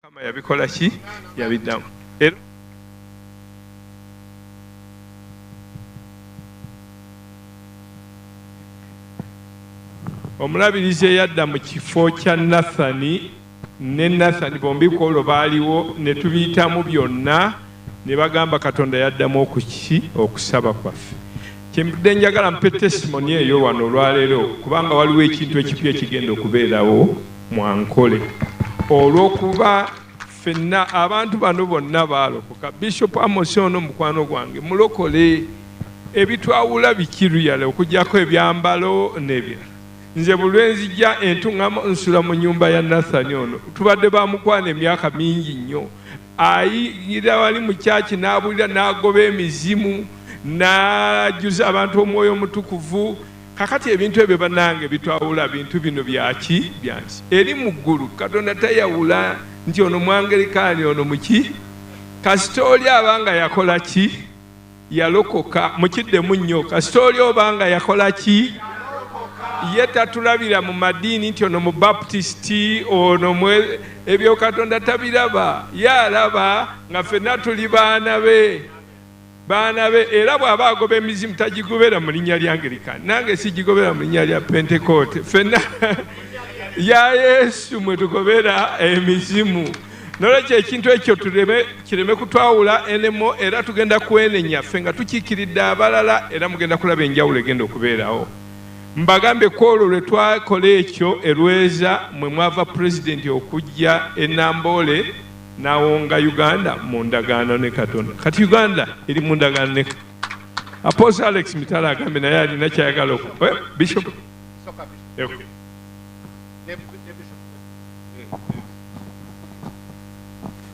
Mukama yabikola ki? Yabiddamu. Era. Omulabirizi eyadda mu kifo kya Nathani ne Nathani bombi ku olwo baaliwo ne tubiyitamu byonna ne bagamba Katonda yaddamu okuki okusaba kwaffe. Kyenvudde njagala mpe testimony eyo wano olwaleero kubanga waliwo ekintu ekipya ekigenda okubeerawo mu Ankole olw'okuba ffenna abantu bano bonna baalokoka. Bishop Amos ono mukwano gwange mulokole. Ebitwawula biki really okujjako ebyambalo n'ebirala. Nze buli lwe nzija e Ntungamo nsula mu nnyumba ya Nathan ono. Tubadde ba mukwano emyaka mingi nnyo. Ayingira wali mu church n'abuulira n'agoba emizimu n'ajjuza abantu omwoyo omutukuvu. Kakati ebintu ebyo banange bitwawula bintu bino byaki byansi. Eri mu ggulu Katonda tayawula nti ono mwangerikaani ono muki. Kasita oli aba nga yakola ki? Yalokoka. Mukiddemu nnyo. Kasita oli oba nga yakola ki? Ye tatulabira mu madiini nti ono Mubaptisiti, ono mwe, ebyo Katonda tabiraba. Ye alaba nga ffenna tuli baana be. Baana be. Era bw'aba agoba emizimu tagigobera mu linnya lya Angilikani, nange sigigobera mu linnya lya Pentekoote. Ffenna lya Yesu mwe tugobera emizimu. Nolwekyo ekintu ekyo tuleme kireme kutwawula enemo era tugenda kwenenya ffe nga tukiikiridde abalala era mugenda kulaba enjawulo egenda okubeerawo. Mbagambye kwolwo lwe twakola ekyo e Lweza mwe mwava Pulezidenti okujja e Namboole n'awonga Uganda mu ndagaano ne Katonda. Kati Uganda eri mu ndagaano ne Apostle Alex Mitala agambye naye alina kyayagala oku eh, Bishop. Okay.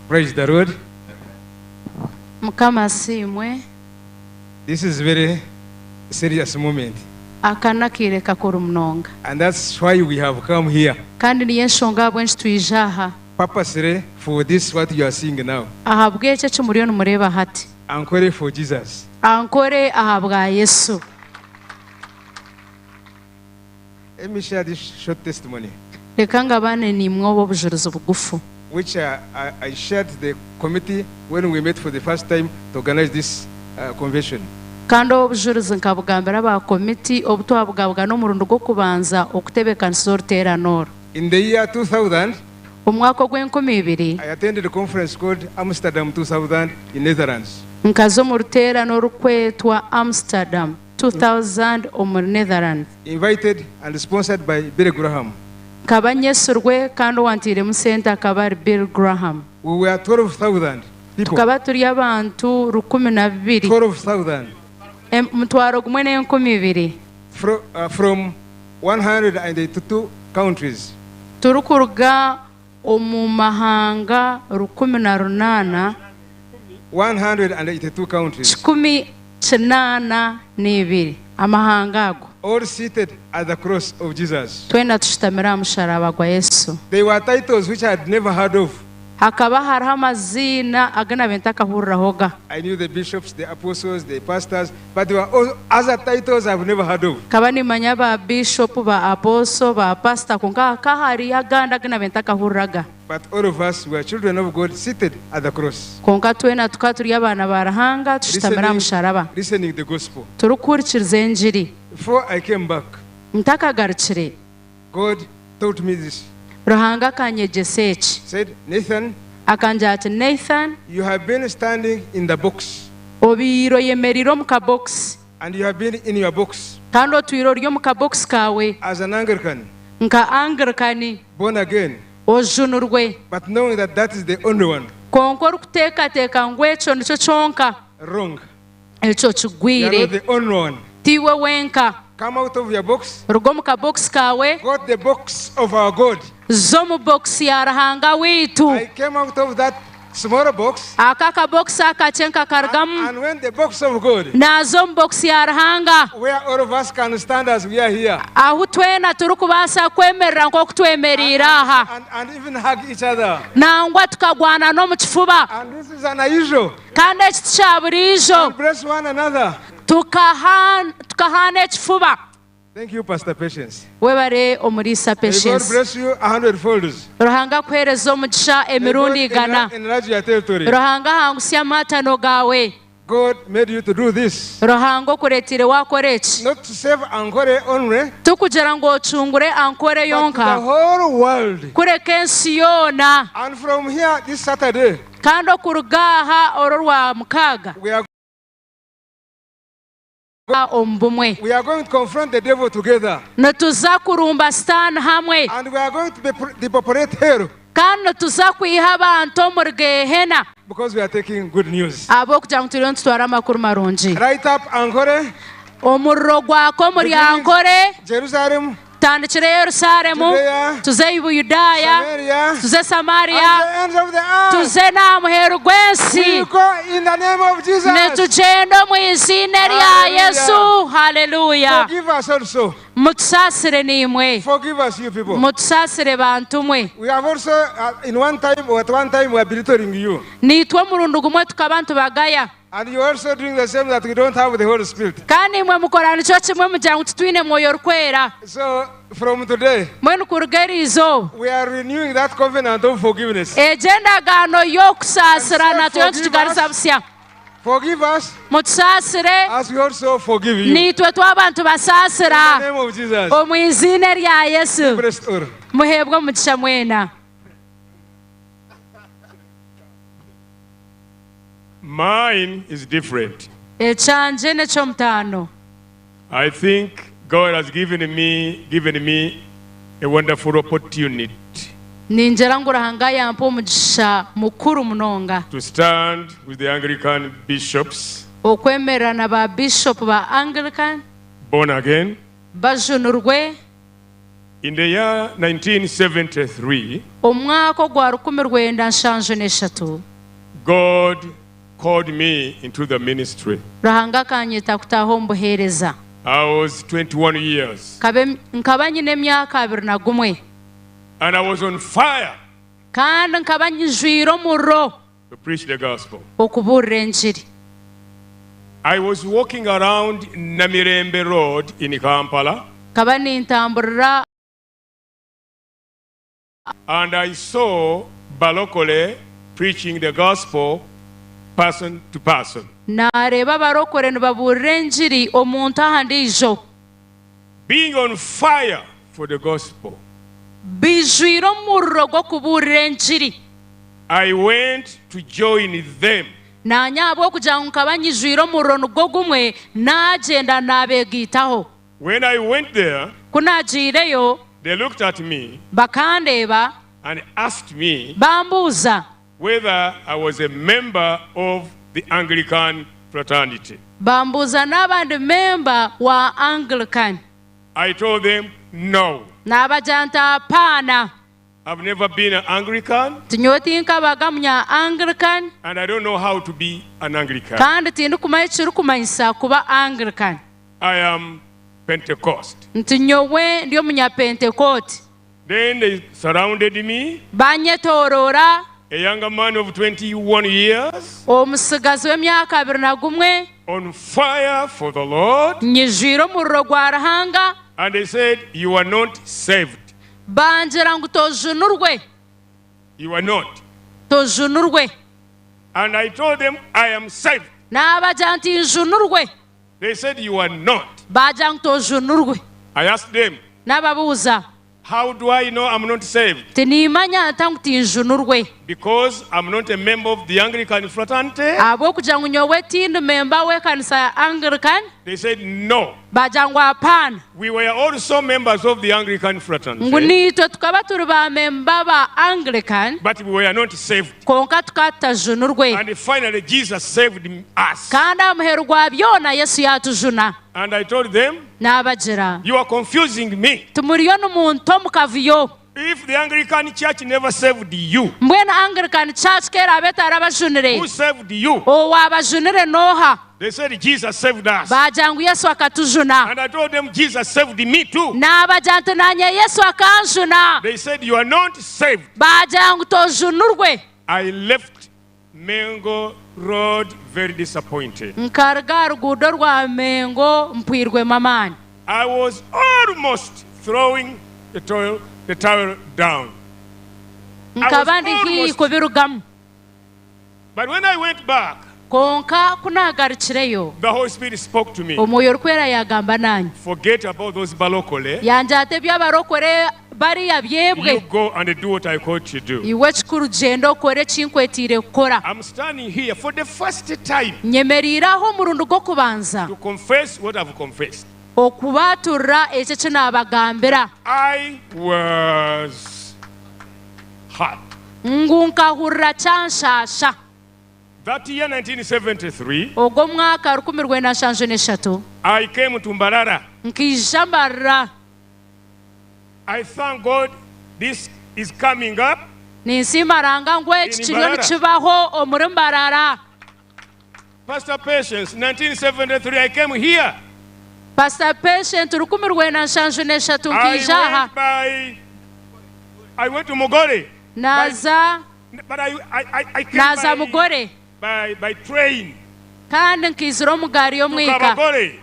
Praise the Lord. Mukama asiimwe. This is very serious moment. Aka n'akaire kakuru munonga. And that's why we have come here. Kandi niyo enshonga ahabw'enki twija aha. Purposely for this what you are seeing now. Ahabw'eki eki muriyo nimureeba hati. Ankole for Jesus. Ankole ahabwa Yesu. Let me share this short testimony. Reka ngabane naimwe obu obujurizi bugufu. Which I shared to the committee when we met for the first time to organize this convention. Kandi obu obujurizi nkabugambira aba komiti obu twabugabugana omurundi gw'okubanza okutebeekanisiza oruteerane oru. In the year 2000, Omu mwaka ogw'enkumi ibiri, I attended a conference called Amsterdam 2000 in Netherlands. Nkaza omu ruteerane orukwetwa Amsterdam 2000 omuri Netherlands. Invited and sponsored by Billy Graham. Nkaba nyetsirwe kandi owantairemu sente akaba ari Bill Graham. We were 12,000 people. Tukaba turi abantu 12,000. 12,000. Omutwaro gumwe n'enkumi ibiri. From 182 countries. Turikuruga omu mahanga 18. 182 countries. 182 amahanga ago. All seated at the cross of Jesus. Twena tushutamire aha musharaba gwa Yesu. They were titles which I had never heard of. Hakaba hariho amaziina agu nabaire ntakahurirahoga. I knew the bishops, the apostles, the pastors, but there were all other titles I've never heard of. Nkaba nimanya ba bishopu, ba apostle, ba pastor kwonka hakaba hariyo agandi agu nabaire ntakahuriraga. But all of us were children of God seated at the cross. Kwonka twena tukaba turi abaana ba Ruhanga tushutamire aha Listening, musharaba. listening the gospel. Turikuhurikiriza engiri. Before I came back. Ntakagarukire. God taught me this. Ruhanga akanyegyesa eki. Said, Nathan. Akangira ati, Nathan. You have been standing in the box. Obaire oyemereire omu kabokisi. And you have been in your box. Kandi otwire ori omu kabokisi kaawe. As an Anglican. Nka Anglikani. Born again. Ojunirwe. But knowing that that is the only one. Kwonka orikuteekateeka ngu ekyo nikyo kyonka. Wrong. Ekyo You are kigwire. not the only one. Tiiwe wenka. Come out of your box. Ruga omu kabokisi kaawe. Go to the box of our God. Za omu bokisi ya Ruhanga waitu. I came out of that small box. Ako akabokisi akakye nkakarugamu. And went the box of God. Naaza omu bokisi ya Ruhanga. Where all of us can stand as we are here. Ahu twena turikubaasa kwemerera nk'oku twemereire aha. And even hug each other. Nangwa tukagwana n'omu kifuba. And this is unusual. Kandi eki ti kya buriijo. And bless one another. Tukahaana ekifuba. Thank you, Pastor Patience. Webare Omuriisa May God Patience. bless you a hundredfolds. Ruhanga akuheereze omugisha May God emirundi igana. enlarge your territory. Ruhanga ahangusye amaatano gaawe. God made you to do this. Ruhanga okureeteire waakora eki. Not to save Ankole only, Tikugira ngu ocungure Ankole but to the yonka, whole world. kureka ensi yoona. And from here this Saturday, Kandi okuruga aha oru Orwamukaaga, we are omu bumwe. We are going to confront the devil together. Nituza kurumba Sitaane hamwe. And we are going to depopulate hell. Kandi nituza kwiha abantu omuri Geehena. Because we are taking good news. Ahabw'okugira ngu turiyo nitutwara amakuru marungi. Light up Ankole. Omuriro gwaka omuri Beginning Ankole. Jerusalem. Tutandikire Yerusaalemu, Judea, tuze Buyudaaya, Samaria, tuze Samaria, and the ends of the earth. tuze n'aha muheru gw'ensi. We go in the name of Jesus. Nitugyenda omu iziina rya Hallelujah. Yesu. Haleluya. Forgive us also. Mutusaasire naimwe. Forgive us, you people. Mutusaasire bantu mwe. We have also, in one time, or at one time, we are belittling you. Naitwe omurundi gumwe tukaba nitubagaya. And you also doing the same that we don't have the Holy Spirit. Kandi imwe mukora nikyo kimwe mugira ngu titwine mwoyo orikwera. So from today, Mbwenu kuruga eri izooba, we are renewing that covenant of forgiveness. Egyo endagaano y'okusaasirana And say, turiyo forgive nitugigaruza us. busya. Forgive us Mutusaasire. as we also forgive you. Naitwe twaba nitubasaasira. In the name of Jesus. Omu iziina rya Yesu. Bless all. Muheebwe omugisha mwena. Mine is different. Ekyangye n'eky'omutaano. I think God has given me, given me a wonderful opportunity Ningira ngu Ruhanga yampa omugisha mukuru munonga. to stand with the Anglican bishops. Okwemerera na ba bishop ba Anglican. Born again. Bajunurwe. In the year 1973, Omwaka ogwa 1973. God called me into the ministry. Ruhanga akanyeta kutaaha omu buheereza. I was 21 years. Nkaba nyine emyaka abiri na gumwe. And I was on fire. Kandi nkaba nyijwire omuriro. To preach the gospel. Okubuurira engiri. I was walking around Namirembe Road in Kampala. Nkaba nintamburira. And I saw Balokole preaching the gospel person to person. Naareeba abarokore nibabuurira engiri omuntu aha ndiijo. Being on fire for the gospel. Baijwire omuriro gw'okubuurira engiri. I went to join them. Naanye ahabw'okugira ngu nkaba nyijwire omuriro nigwo gumwe, naagyenda naabeegaitaho. When I went there, Ku naagiireyo, they looked at me bakandeeba, and asked me bambuuza whether I was a member of the Anglican fraternity. Bambuuza naaba ndi memba wa Anglican. I told them no. Naabagira nti apaana. I've never been an Anglican. Nti nyowe tinkabaga munya Anglican. And I don't know how to be an Anglican. Kandi tindikumanya ekirikumanyisa kuba Anglican. I am Pentecost. Nti nyowe ndi omunyapentekooti. Then they surrounded me. Banyetooroora. A younger man of 21 years. Omutsigazi w'emyaka 21. On fire for the Lord. Nyijwire omuriro gwa Ruhanga. And they said, You are not saved. Bangira ngu tojunurwe. You are not. Tojunurwe. And I told them, I am saved. Naabagira nti njunurwe. They said, You are not. Baagira ngu tojunurwe. I asked them, Naababuuza. How do I know I'm not saved? Tiniimanya nta ngu tinjunurwe. Because I'm not a member of the Anglican fraternity? Ahabw'okugira ngu nyowe tindi memba w'ekanisa ya Anglican? They said no. Baagira ngu apaana. We were also members of the Anglican fraternity. Ngu naitwe tukaba turi ba memba ba Anglican. But we were not saved. Kwonka tukaba tutajunurwe. And finally Jesus saved us. Kandi aha muheru gwa byona Yesu yaatujuna. And I told them, Naabagira. You are confusing me. Timuriyo nimunta omu kavuyo. If the Anglican Church never saved you, Mbwenu Anglican Church ku eraabe etarabajunire, who saved you? Owaabajunire n'oha? They said Jesus saved us. Baagira ngu Yesu akatujuna. And I told them Jesus saved me too. Naabagira nti naanye Yesu akanjuna. They said you are not saved. Baagira ngu tojunurwe. I left Mengo Road very disappointed. Nkaruga aha ruguudo rwa Mengo mpwirwemu amaani. I was almost throwing the towel, the towel down. Nkaba ndi haihi kubirugamu. But when I went back, Kwonka ku naagarukireyo, the Holy Spirit spoke to me. Omwoyo Orikwera yaagamba naanye. Forget about those balokole. Yangira ati, Eby'abarokore bariya byebwe. You go and do what I called you to do. Iwe ekikuru gyenda okore eki nkwetiire kukora. I'm standing here for the first time Nyemereire aha omurundi gw'okubanza to confess what I've confessed. okubaaturira ekyo eki naabagambira. I was hurt. Ngu nkahurira kyanshaasha. That year 1973, Ogwo mwaka 1973. I came to Mbarara. Nkaija Mbarara. I thank God this is coming up. Ninsiima Ruhanga ngu eki In kiriyo Mbarara. nikibaho omuri Mbarara. Pastor Patience, 1973, I came here. Pastor Patient, 1973 I nkaija aha. went by, I went to Mugore. Naaza But I, I, I, I came naaza by, Mugore by, by train kandi nkaizira omu gaari to y'omwika. Kabagore.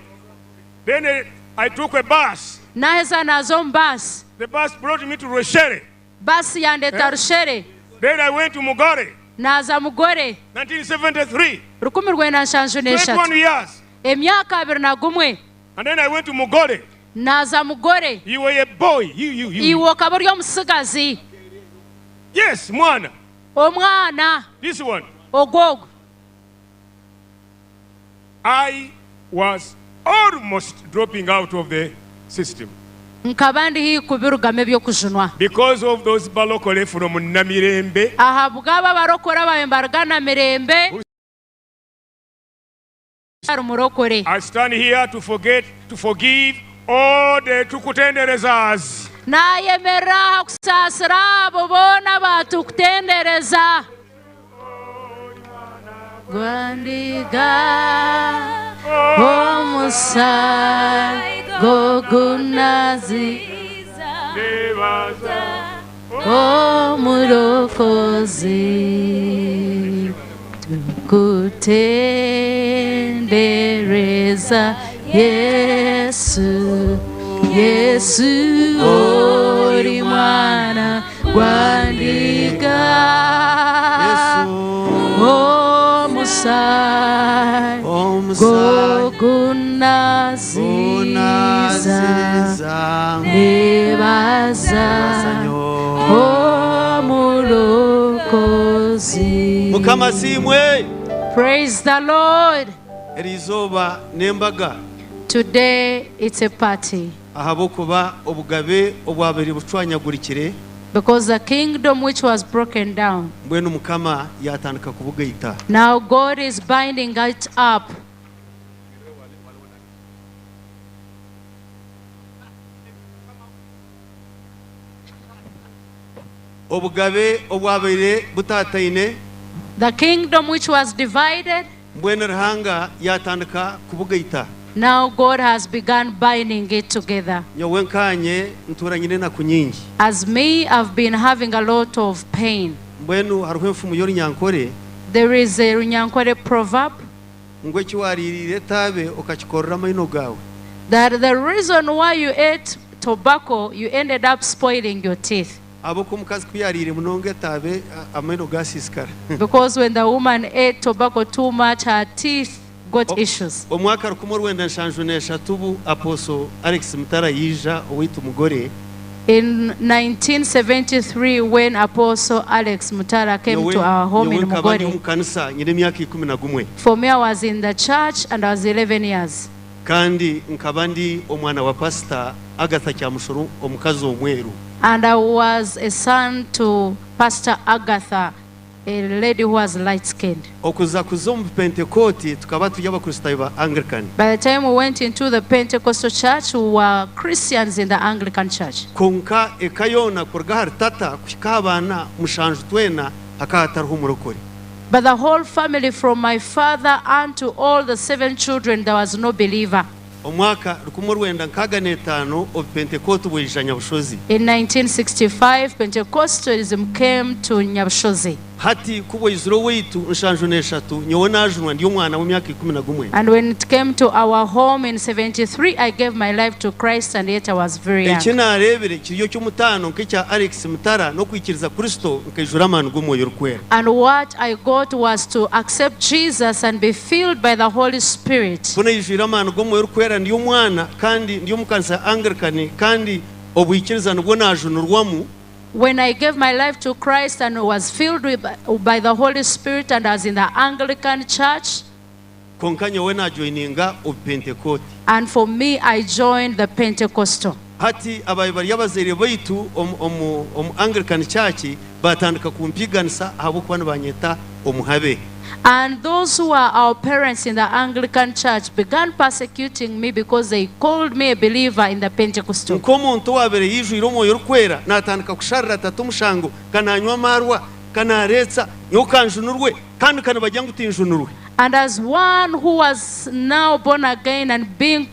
Then I took a bus. Naaheza naaza omu baasi. The bus brought me to Rushere. Baasi yandeeta Eh? Rushere. Then I went to Mugore. Naaza Mugore. 1973. 1973. 21 years. Emyaka abiri na gumwe. And then I went to Mugore. Naaza Mugore. You were a boy. You, you, you. Iwe okaba ori omutsigazi. Yes, mwana. Omwana. This one. Ogwo ogwo. I was almost dropping out of the system. Nkaba ndi haihi kubirugamu eby'okujunwa. Because of those balokole from Namirembe. Ahabw'abo abarokore ababaire nibaruga Namirembe. Ari murokore. I stand here to forget, to forgive all the tukutenderezas. Naayemerera aha kusaasira abo boona abaatukutendereza. Gwandiga omusaayi gwo gunaziza Omurokozi tukutendereza Yesu Yesu ori mwana gwandiga omusaayi gwo gunaziza nebaza Omurokozi. Mukama asiimwe. Praise the Lord. Eri izooba n'embaga. Today it's a party. Ahabw'okuba obugabe obwabaire bucwanyagurikire. Because the kingdom which was broken down. Mbwenu Mukama yaatandika kubugaita. Now God is binding it up. Obugabe obwabaire butaataine. The kingdom which was divided. Mbwenu Ruhanga yaatandika kubugaita. Now God has begun binding it together. Nyowe nkaanye ntuura nyine enaku nyingi. As me, I've been having a lot of pain. Mbwenu hariho enfumu y'orunyankore. There is a Runyankore proverb. Ngu eki waariiriire etaabe okakikorera amaino gaawe. That the reason why you ate tobacco, you ended up spoiling your teeth. Ahabw'okuba omukazi ku yaariire munonga etaabe, amaino gaasiisikara. Because when the woman ate tobacco too much, her teeth got issues. Omwaka 1973 obu Apostle Alex Mutara yaija owaitu Mugore, In 1973 when Apostle Alex Mutara came nyowe to our home nyowe in nkaba ndi Mugore, omu kanisa nyine emyaka 11. for me I was in the church and I was 11 years. Kandi nkaba ndi omwana wa Pastor Agatha Kyamushoro omukazi omweru. And I was a son to Pastor Agatha, a lady who was light skinned. Okuza kuza omu Bupentekooti tukaba turi Abakristaayo ba Anglican. By the time we went into the Pentecostal church, we were Christians in the Anglican church. Kwonka eka yoona kuruga ahari tata kuhika aha baana mushanju twena hakaba hatariho omurokore. But the whole family from my father unto all the seven children, there was no believer. Omwaka 1965 Obupentekooti bwaija Nyabushozi. In 1965, Pentecostalism came to Nyabushozi. Hati ku bwaizire owaitu 73, nyowe naajunwa ndi omwana w'emyaka 11. And when it came to our home in 73, I gave my life to Christ and yet I was very Eki young. naareebire kiri eky'omutaano nk'ekya Alex Mutara n'okwikiriza Kristo nkaijura amaani g'Omwoyo Orikwera. And what I got was to accept Jesus and be filled by the Holy Spirit. Ku naijwire amaani g'Omwoyo Orikwera ndi omwana kandi ndi omu kanisa ya Anglican kandi obwikiriza nibwo naajunirwamu. When I gave my life to Christ and was filled with, by the Holy Spirit and was in the Anglican Church, Kwonka nyowe naajoininga Obupentekooti. and for me, I joined the Pentecostal. Hati ababaire bari abazaire baitu omu, omu, omu Anglican Church baatandika kumpiiganisa ahabw'okuba nibanyeta omuhabe. And those who are our parents in the Anglican Church began persecuting me because they called me a believer in the Pentecostal. Nk'omuntu owaabaire yaijwire Omwoyo Orikwera, naatandika kusharira tata omushango, ka naanywa amaarwa, ka naareetsa, nyowe ka njunurwe, kandi ka nibagira ngu tinjunurwe. And as one who was now born again and being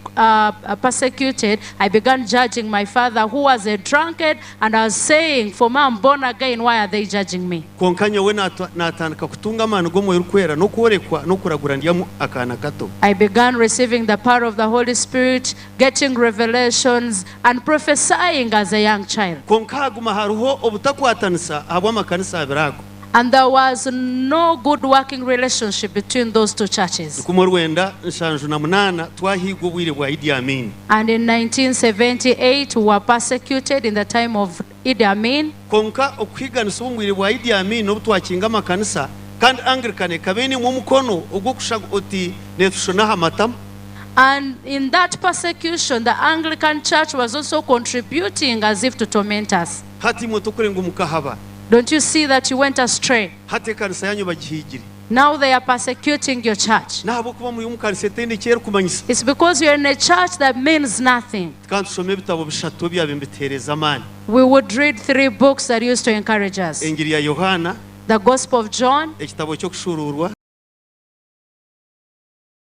persecuted, I began judging my father who was a drunkard, and I was saying, for me, I'm born again, why are they judging me? Kwonka nyowe naatandika kutunga amaani g'Omwoyo Orikwera n'okworekwa n'okuragura ndi akaana kato. I began receiving the power of the Holy Spirit, getting revelations, and prophesying as a young child. Kwonka haguma hariho obutakwatanisa ahabw'amakanisa abiri ago. And there was no good working relationship between those two churches. 1978 twahiigwa obwire bwa Idi Amin. And in 1978 we were persecuted in the time of Idi Amin. Kwonka okuhiiganisibwa omu bwire bwa Idi Amin n'obu twakinga amakanisa kandi Anglican ekaba einemu omukono ogw'okushusha oti neetushona aha matama. And in that persecution the Anglican church was also contributing as if to torment us. Hati imwe tokurenga mukahaba. Don't you see that you went astray? Hati ekanisa yanyu bagihiigire. Now they are persecuting your church. N'ahabw'okuba muri omu kanisa etaine eki erikumanyisa. It's because you're in a church that means nothing. Tukaba nitushoma ebitabo bishatu ebyabaire nibituheereza amaani. We would read three books that used to encourage us. Engiri ya Yohaana. The Gospel of John. Ekitabo ky'Okushuuruurwa.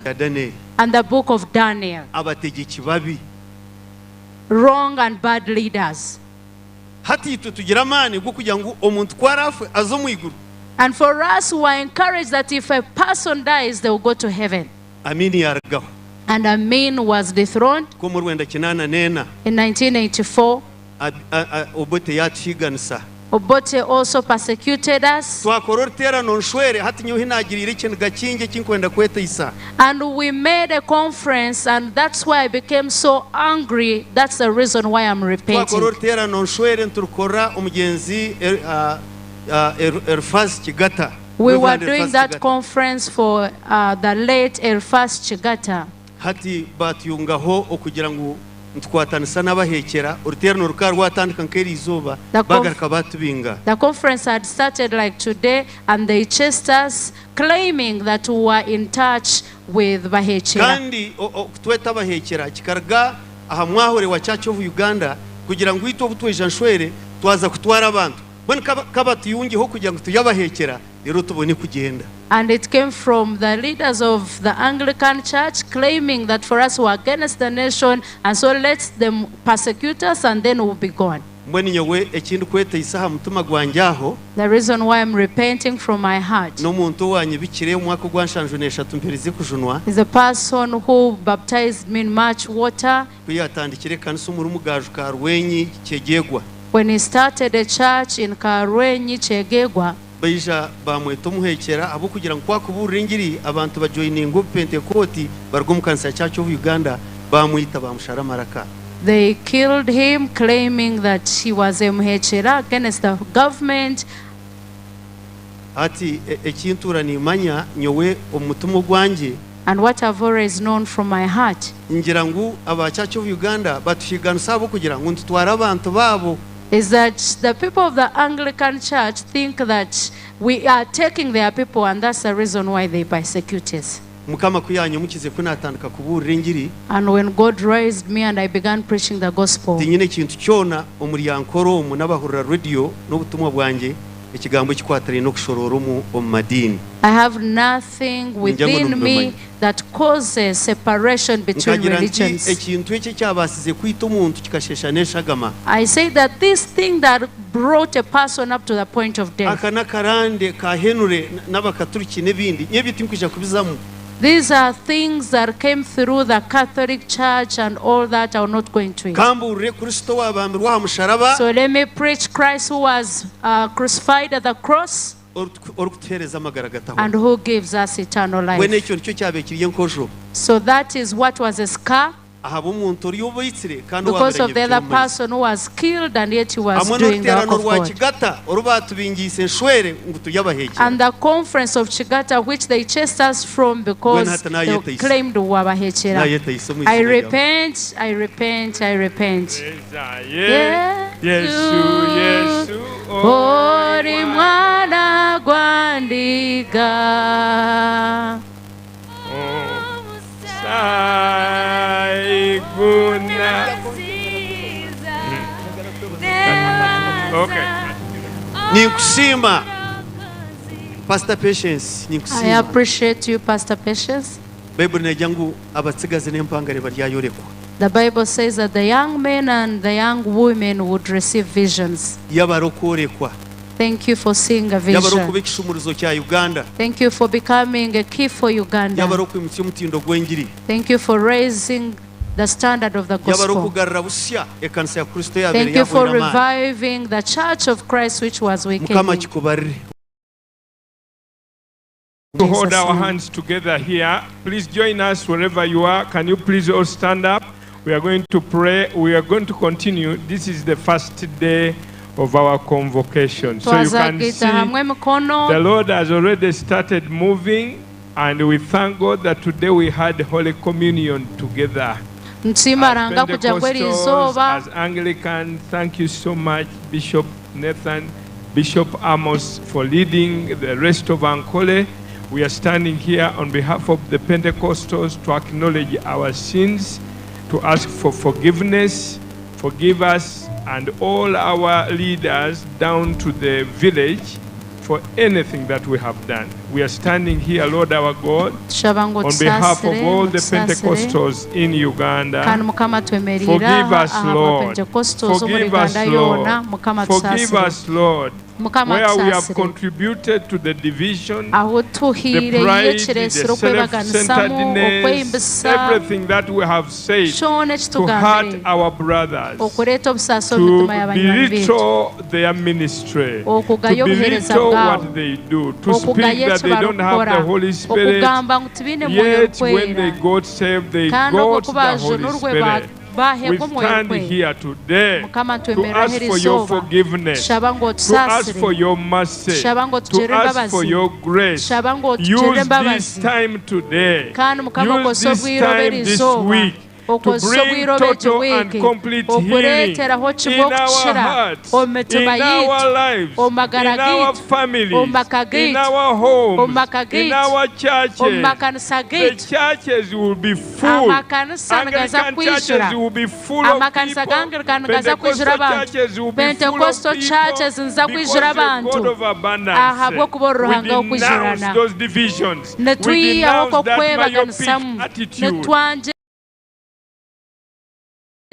Ya Danieli. And the book of Daniel. Abategyeki babi. Wrong and bad leaders. Hati itwe tugira amaani g'okugira ngu omuntu ku araafe aze omu iguru. And for us we are encouraged that if a person dies they will go to heaven. Amini yaarugaho. And Amin was dethroned. Ku omuri 1984. In 1984. Obote yaatuhiiganisa. Obote also persecuted us. Twakora oruteerano nshwere, hati nyowe ahi naagiriire ekiniga kingi eki nkwenda kweteisa. And we made a conference and that's why I became so angry, that's the reason why I'm repenting. Twakora oruteerano nshwere niturukora omugyenzi Elifaz Kigata. We were Reverend doing Elifaz that Kigata. conference for the late Elifaz Kigata. Hati baatuyungaho okugira ngu Nitukwatanisa n'abaheekyera, oruteerane rukaba rwatandika nk'eri izooba, The conf- baagaruka baatubinga. The conference had started like today and they chased us claiming that we were in touch with Bahekyera. Kandi okutweta abaheekyera kikaruga aha mwahore wa Church of Uganda kugira ngu itwe obu twaija nshwere twaza kutwara abantu. Mbwenu ka batuyungyeho kugira ngu turi abaheekyera reero tubone kugyenda. And it came from the leaders of the Anglican Church claiming that for us we are against the nation and so let them persecute us and then we'll be gone. Mbwenu nyowe eki ndikweteisa aha mutima gwangye aho. The reason why I'm repenting from my heart. N'omuntu owaanyibikire omu mwaka ogwa 73 mperize kujunwa. Is the person who baptized me in much water. Ku yaatandikire ekanisa omuri Mugaaju Kaarwenyi Kyegegwa. When he started a church in Kaarwenyi Kyegegwa. Baija baamweta omuheekyera ahabw'okugira ngu ku akubuurira engiri abantu bajoininga obupentekooti baruga omu kanisa ya Church of Uganda baamwita baamushara amaraka. They killed him claiming that he was a muheekyera against the government. Hati eki ntuura nimmanya nyowe omu mutima ogwangye. And what I've always known from my heart. Ngira ngu aba Church of Uganda batuhiiganisa ahabw'okugira ngu nitutwara abantu baabo. Is that the people of the Anglican Church think that we are taking their people and that's the reason why they persecute us. Mukama ku yaanyimukize ku naatandika kubuurira engiri. And when God raised me and I began preaching the gospel. Tinyine kintu kyona omuri Ankole omu n'abahurira rediyo n'obutumwa bwangye. ekigambo ekikwatiraine n'okushoroora omu omu madiini. I have nothing Ningira ngu within me nimubimanya. that causes separation between Nkagira nti religions. ekintu eki ekyabaasize kwita omuntu kikasheesha n'eshagama. I say that this thing that brought a person up to the point of death, Aka n'akarande ka Henry n'abakaturiki n'ebindi, nyowe ebyo tinkwija kubizamu. these are things that came through the Catholic Church and all that. I will not go into it. Kambuurire Kristo owaabambirwe aha musharaba So let me preach Christ who was crucified at the cross orikutuheereza amagara gatahwaho. and who gives us eternal Mbwenu life. ekyo nikyo kyabaire kiri enkojo So that is what was a scar ahabw'omuntu ori obaitsire kandi because owaabire of the other anyebukire omu maizi. person who was killed and yet he was Hamwe doing the work n'oruteerano of rwa God. Kigata oru baatubingiise enshwere ngu turi abaheekyera. And the conference of Chigata, which they chased us from because hata they naayetaisa. claimed Wabahechera. Naayetaisa omu I iziina ryawe. repent, I repent, I repent. Yesu, Yesu, Ori mwana gwandiga. Saiguna. Okay. Ninkusiima Pastor Patience, I ninkusiima. appreciate you, Pastor Patience. Baibuli neegira ngu abatsigazi n'empangare baryayorekwa. The Bible says that the young men and the young women would receive visions. Yabara okworekwa. Thank you for seeing a Yabara vision. okuba ekishumurizo kya Uganda. Thank you for becoming a key for Yabara Uganda. okwimutsya omutindo gw'engiri. Thank you for raising the standard of the Yabara gospel. okugarura busya ekanisa ya Kristo eyabaire Thank you for yahweire amaani. reviving the church of Christ which was Mukama weakening. akikubarire. To hold Jesus' our name. hands together here. Please join us wherever you are. Can you please all stand up? We are going to pray. We are going to continue. This is the first day of our convocation. So you can Twazagita see hamwe emikono. the Lord has already started moving, and we thank God that today we had Holy Communion together. Nsiima As Ruhanga kugira ngu eri Pentecostals, izooba as Anglican, thank you so much, Bishop Nathan, Bishop Amos, for leading the rest of Ankole. We are standing here on behalf of the Pentecostals to acknowledge our sins, to ask for forgiveness, forgive us and all our leaders down to the village for anything that we have done. We are standing here, Lord our God, tushaba ngu on behalf of otusaasire all the otusaasire Pentecostals in Uganda. kandi mukama twemerire Forgive aha us, aha Lord. bapentecostals omu Forgive us, Uganda yoona Lord. mukama Forgive tusaasire us, Lord. mukama Where we have tusaasire contributed to the division, aho the tuhiire pride, the yekireesire okwebaganisamu self-centeredness, okweyimbisa everything that we have said kyona to hurt ekitugambire our brothers, okureeta obusaasi omu to mitima y'abanywani baitu belittle their ministry, to okugaya obuheereza belittle bwabo what they do, to speak okugaya that eki they don't have barikukora the Holy Spirit. okugamba ngu tibaine mwoyo Yet when they orikwera got saved, they kandi obwo got ku the Holy bajunurwe Spirit. We baheebwa omwoyo stand orikwera here today mukama to ntwemereraho ask eri for your izooba forgiveness, tushaba ngu to ask for otusaasire your mercy, tushaba ngu to otugirire ask for embabazi your grace. tushaba ngu otugirire Use this embabazi time today. kandi mukama Use okozesa this obwire obu time eri this izooba week to okozesa bring obwire obu egi total and wiiki complete healing okureeteraho kimwe in our okukira hearts, omu in mitima our yaitu lives, omu magara in our gaitu omu families, maka in gaitu our omu homes, maka in gaitu our omu churches. makanisa The gaitu churches will be full. amakanisa nigaza Anglican kwijura churches will be full of amakanisa people. g'Anglican nigaza kwijura Pentecostal abantu churches will be full of Pentecostal people churches niza because kwijura the God abantu of abundance. ahabw'okuba ori We Ruhanga denounce w'okwijurana those divisions. We nitwihaho denounce that myopic okwebaganisamu attitude. nitwangye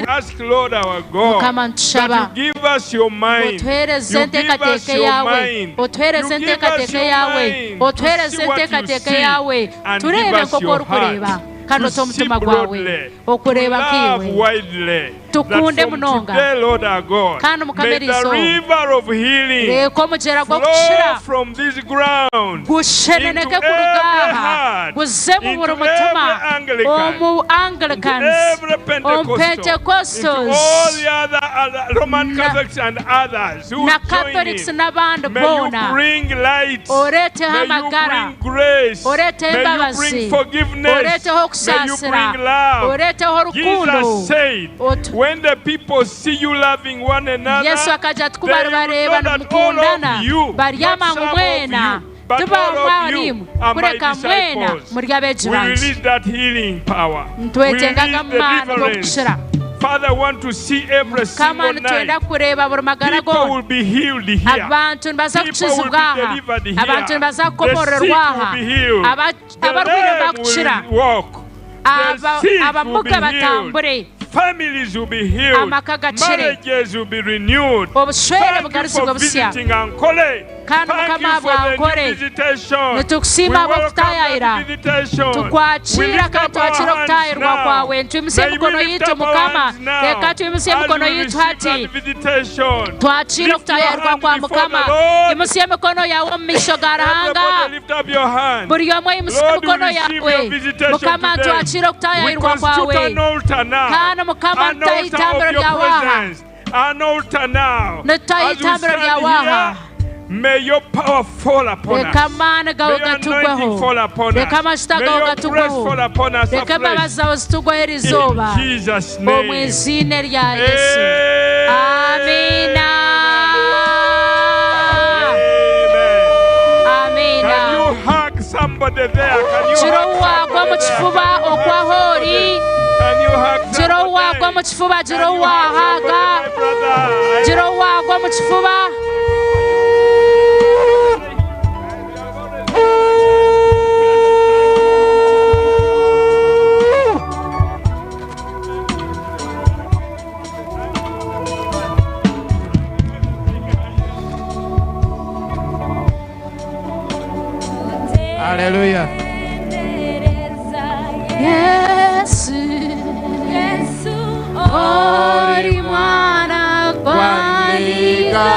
Ask Lord our God mukama that nitushaba you give us your mind. otuheereze You give us enteekateeka your yaawe mind. otuheereze You give us enteekateeka your yaawe mind to otuheereze see what you enteekateeka see yaawe and give tureebe us nk'oku your orikureeba heart kandi to ote see omutima gwawe broadly, to okureeba love nk'iwe widely. That tukunde from munonga today, Lord our God, kandi mukama may eri the izooba river of healing reeka omugyera flow gw'okukira from this ground into gusheneneke every kuruga aha heart, guze mu buri into mutima every Anglican, omu into Anglicans every omu Pentecostal, into all Pentecostals the other Roman na, Catholics and others who na join Catholics in. n'abandi May you boona bring light. oreeteho May you amagara bring grace. oreeteho May you embabazi bring forgiveness. oreeteho May you okusaasira bring love. oreeteho rukundo Jesus said, Otu- when the people see you loving one yesu another, akagira ati ku they will baribareeba know that all nimukundana of you, not baryama ngu some of mwena you, but all of you tibamwe are my kureka mwena disciples. muri abeegi We bangye release that healing power. We nitwetengaga release amaani deliverance g'okukira. Father, I want to see every Mukama single nitwenda night. kureeba buri magara People goona will be healed here. abantu nibaza People will kukizibwa be aha delivered here. abantu nibaza The sick kukomorerwa will aha be healed. The abarwaire lame bakukira will walk. The sick will be abamuga healed. batambure Families will be healed. Amaka gakire. Marriages will be renewed. Obushwere Thank you bugaruzibwe for busya. visiting Ankole. Kandi Thank Mukama you for the bwa new visitation. Nitukusiima We welcome ahabw'okutayayira. that visitation. We Tukwakira lift kandi up our twakira hands okutayirwa now. kwawe. Ntwimutsye May we emikono lift yaitu up our Mukama. hands now Reka twimutsye as emikono we yaitu receive hati. that visitation. Twakira Lift your okutayayirwa hand kwa before Mukama. the Lord. Imutsye emikono yawe omu maisho ga Ruhanga. Everybody lift up your hand. Buri omwe imutsye Lord, we emikono receive yawe. your visitation Mukama today. twakira We okutayayirwa constitute kwawe. an altar now. Kandi Mukama An altar nitutahitambiro of your ryawe aha. presence. An altar now. As we Nitutahitambiro stand ryawe aha. here, may your power fall upon us. Reka amaani gawe May your anointing gatugweho. fall upon Reka us. amajuta May gawe your grace gatugweho. fall upon us Reka afresh. embabazi zawe zitugweho eri izooba. In Jesus' Omu name. iziina rya Yesu. Amina. Amen. Amina. Can you hug somebody there? Can you Gira hug owagwa somebody omu there? kifuba Can you hug okwaho ori. somebody? Can you hug Gira somebody? owagwa omu kifuba gira Can you hug owahaga. somebody, my brother? I Gira owagwa omu kifuba. Hallelujah. Yesu, ori mwana Kwandika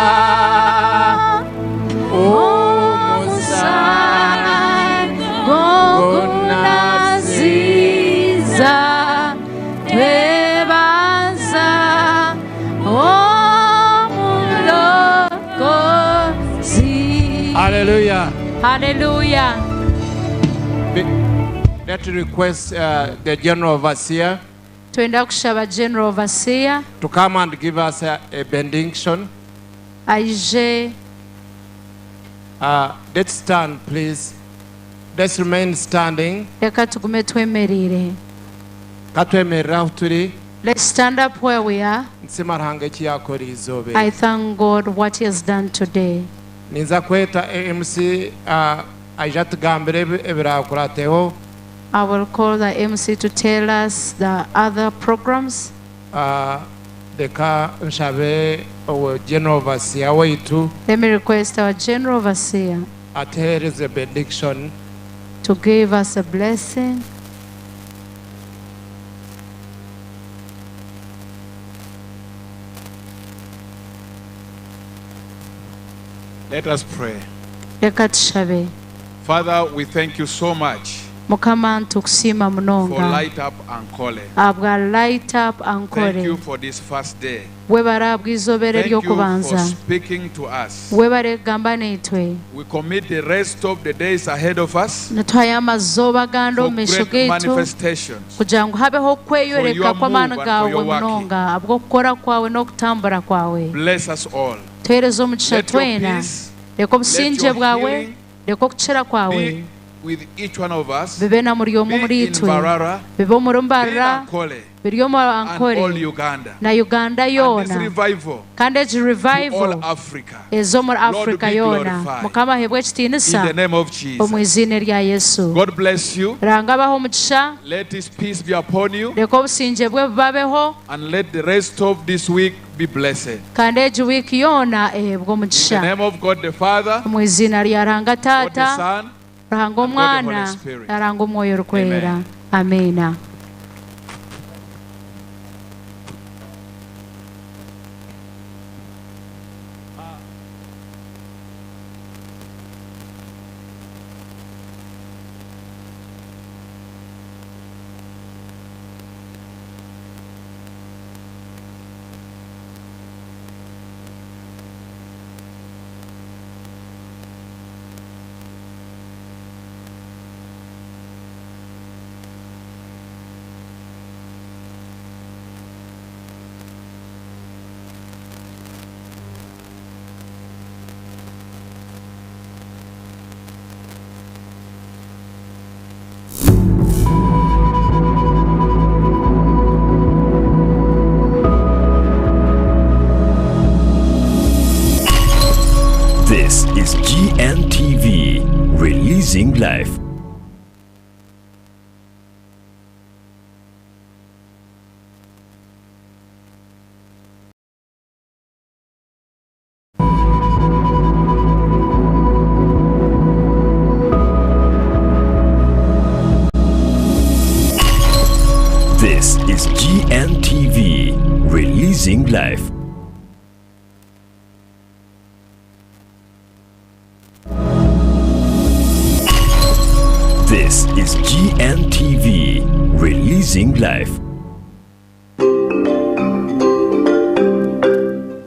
Gogunaziza twebaza omulokozi. Hallelujah. Hallelujah. Let request the general overseer Twenda kushaba general overseer to come and give us a benediction. aije. Let's stand, please. Let's remain standing. Reka tugume twemerire. Katwemerera ahu turi. Let's stand up where we are. Nsiima Ruhanga eki yakora izooba I eri. thank God what he has done today. Ninza kweta MC aije atugambire ebirakurateho. I will call the MC to tell us the other programs. Reka nshabe owe general overseer waitu Let me request our general overseer atuheereze benediction. to give us a blessing. Let us pray. Reka tushabe. Father, we thank you so much Mukama ntukusiima for munonga Light Up Ankole. ahabwa Light Up Thank you Ankole. for this first day. Webare ahabw'izooba Thank you for ery'okubanza. speaking to us. Webare kugamba naitwe. We commit the rest of the days ahead of us Nituhayo amazooba agandi for omu maisho great gaitu manifestations. kugira ngu habeho okweyoreka For your kw'amaani move and for gawe your working. munonga ahabw'okukora kwawe n'okutambura kwawe. Bless us all. Tuheereze omugisha Let your twena. peace, Reka obusingye let your bwawe, healing reka okukira kwawe be with each one of us. bibe na muri omwe muri Be in itwe. Mbarara, Bibe omuri be in Mbarara, Ankole, biri omu and all Ankole Uganda. na Uganda And this yoona. revival Kandi egi to all revival Africa. eza omuri Lord, Africa be yoona. glorified. Mukama aheebwe ekitiinisa In the name of omu Jesus. iziina rya Yesu. God bless you. Ruhanga abahe omugisha, Let his peace be upon you. reka obusingye bwe bubabeho, And let the rest of this week be blessed. kandi egi wiiki yoona eheebwe In the omugisha. name of God the Father, Omu iziina rya Ruhanga God the Taata, Son, Ruhanga and God the Omwana, Holy Spirit. na Ruhanga Omwoyo Orikwera. Amen. Amiina. GNTV, releasing life. This is GNTV, releasing life.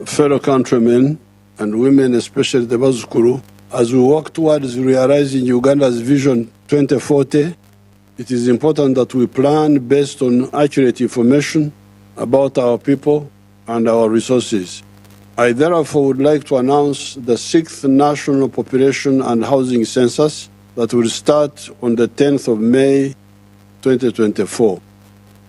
Fellow countrymen and women, especially the Bazukuru, as we work towards realizing Uganda's Vision 2040, it is important that we plan based on accurate information about our people and our resources. I therefore would like to announce the sixth National Population and Housing Census that will start on the 10th of May 2024.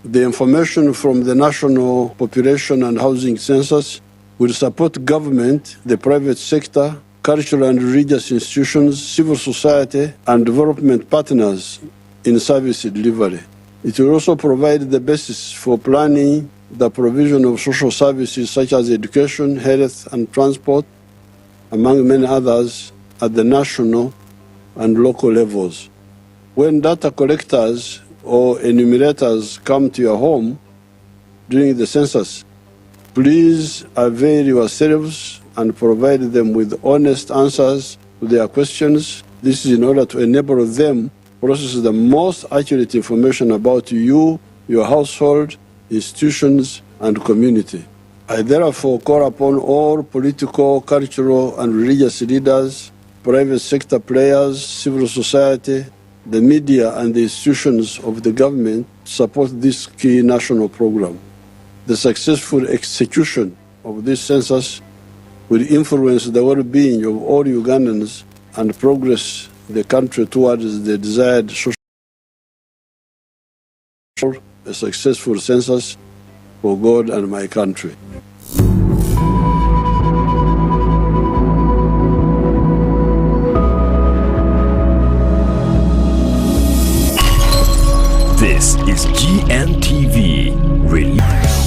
The information from the National Population and Housing Census will support government, the private sector, cultural and religious institutions, civil society, and development partners in service delivery. It will also provide the basis for planning the provision of social services such as education, health, and transport, among many others, at the national and local levels. When data collectors or enumerators come to your home during the census, please avail yourselves and provide them with honest answers to their questions. This is in order to enable them process the most accurate information about you, your household, institutions, and community. I therefore call upon all political, cultural, and religious leaders, private sector players, civil society, the media, and the institutions of the government to support this key national program. The successful execution of this census will influence the well-being of all Ugandans and progress the country towards the desired social a successful census for God and my country. This is GNTV. Release.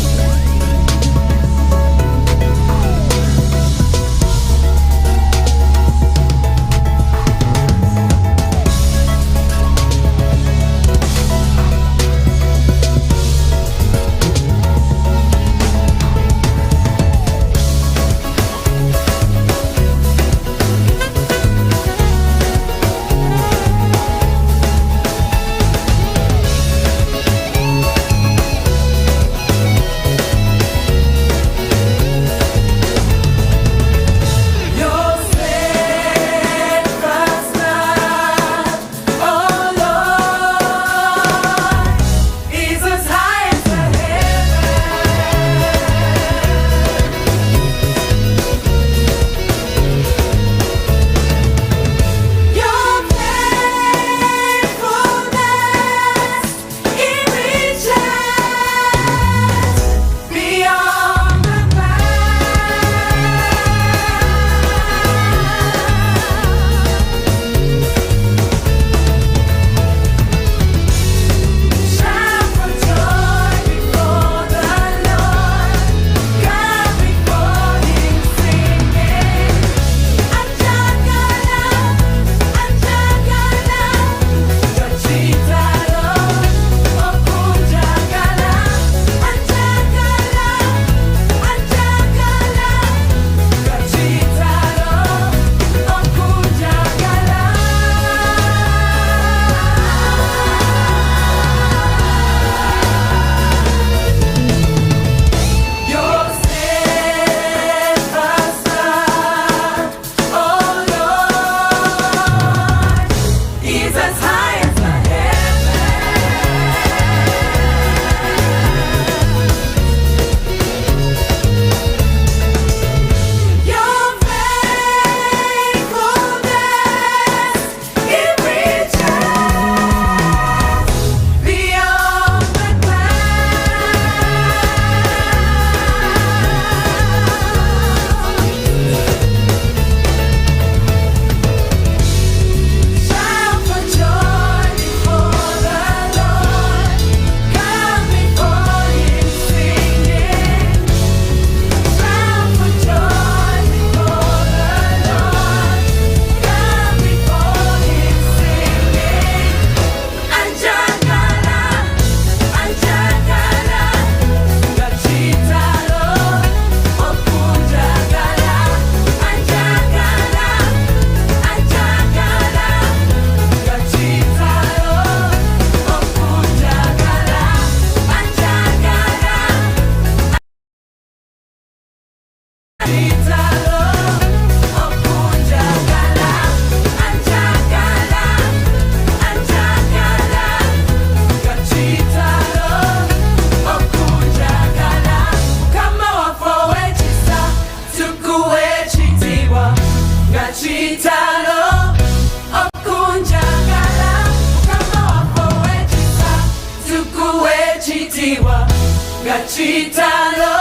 Gachitalo,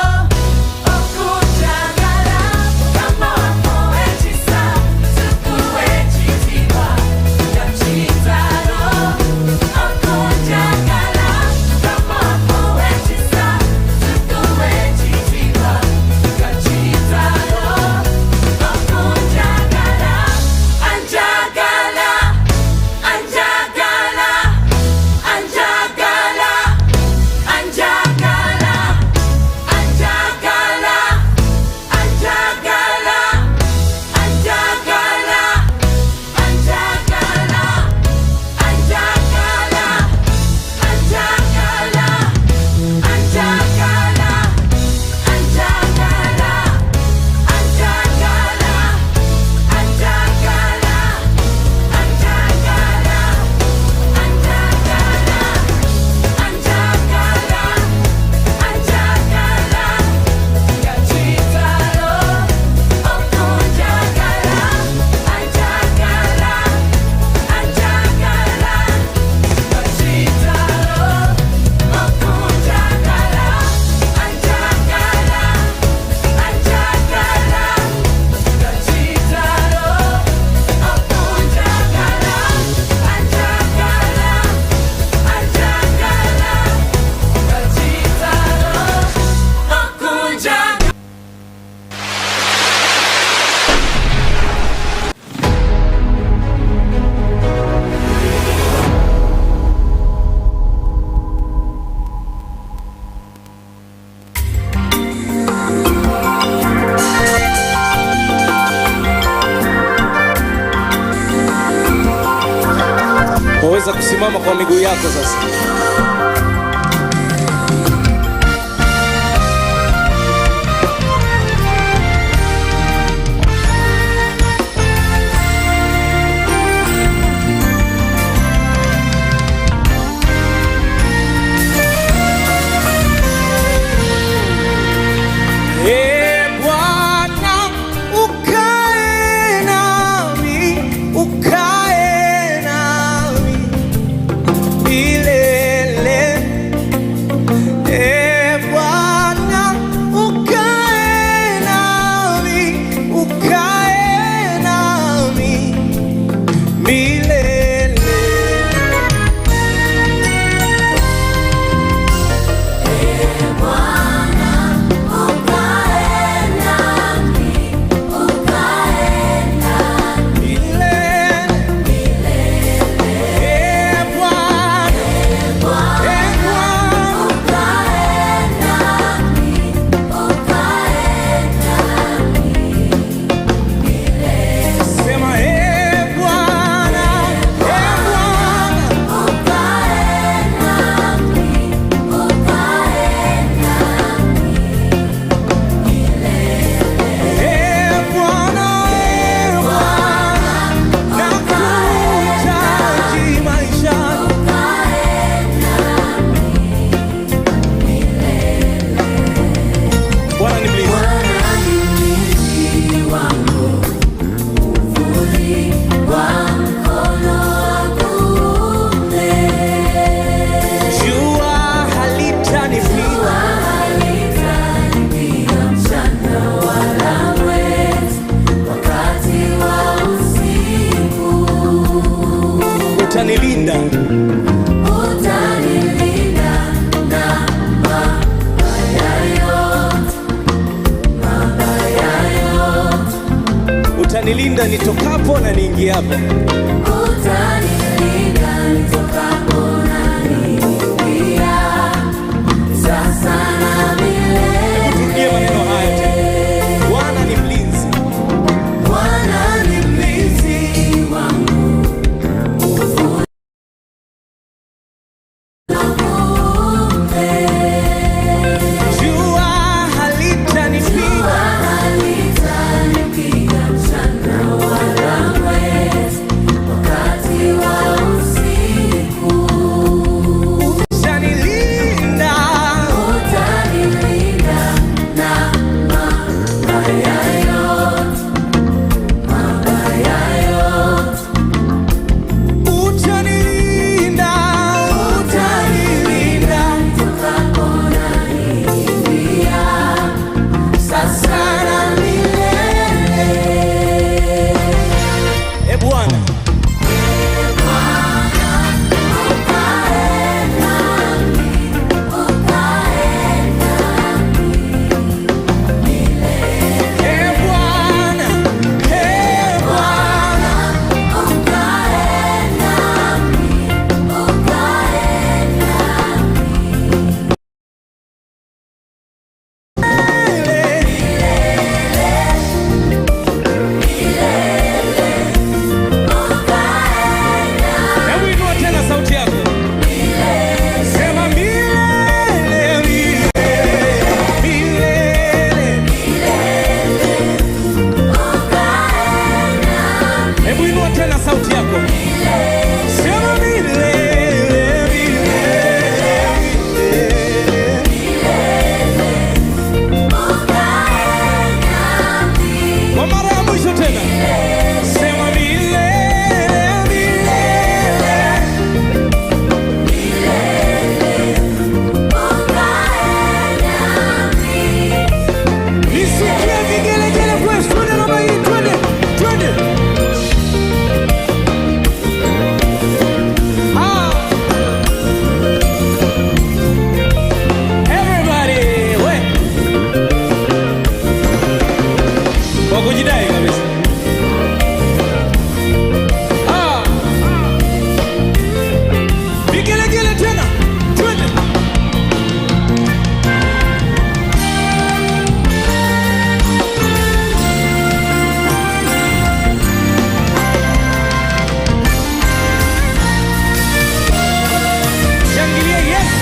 okunjagala, Mukama wako ekisa, tukuwe ekitiibwa. Gachitalo, okunjagala, Mukama wako ekisa, tukuwe ekitiibwa. Gachitalo, okunjagala, anjagala, anjagala, anjagala, anjagala. Anjagala, anjagala, anjagala, anjagala, anjagala, anjagala, anjagala, anjagala, anjagala, anjagala, anjagala, anjagala, anjagala. Anjagala, gachitalo, okunjagala, anjagala, anjagala, gachitalo, okunjagala, anjagala, anjagala, gachitalo, okunjagala, anjagala, anjagala. Gachitalo, okunjagala. Waweza kusimama kwa miguu yako sasa. Ee Bwana, ukae nami, ukae nami milele. Ee Bwana, ukae nami, ukae nami milele. Sema e Bwana, e Bwana, e Bwana, e Bwana, nakuhitaji maishani. Bwana ni mlinzi. Jua halitanipiga Utanilinda. Utanilinda nitokapo na niingiapo. Hebu turudie maneno haya tena. Bwana ni mlinzi. Bwana ni mlinzi wangu. Jua halitanipiga Mchana wala mwezi, wakati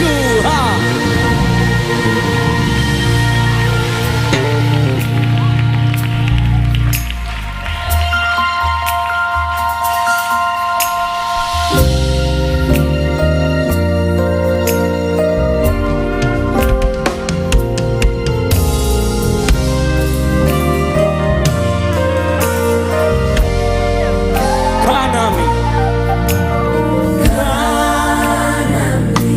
Yesu. Ha. Kaa nami. Kaa nami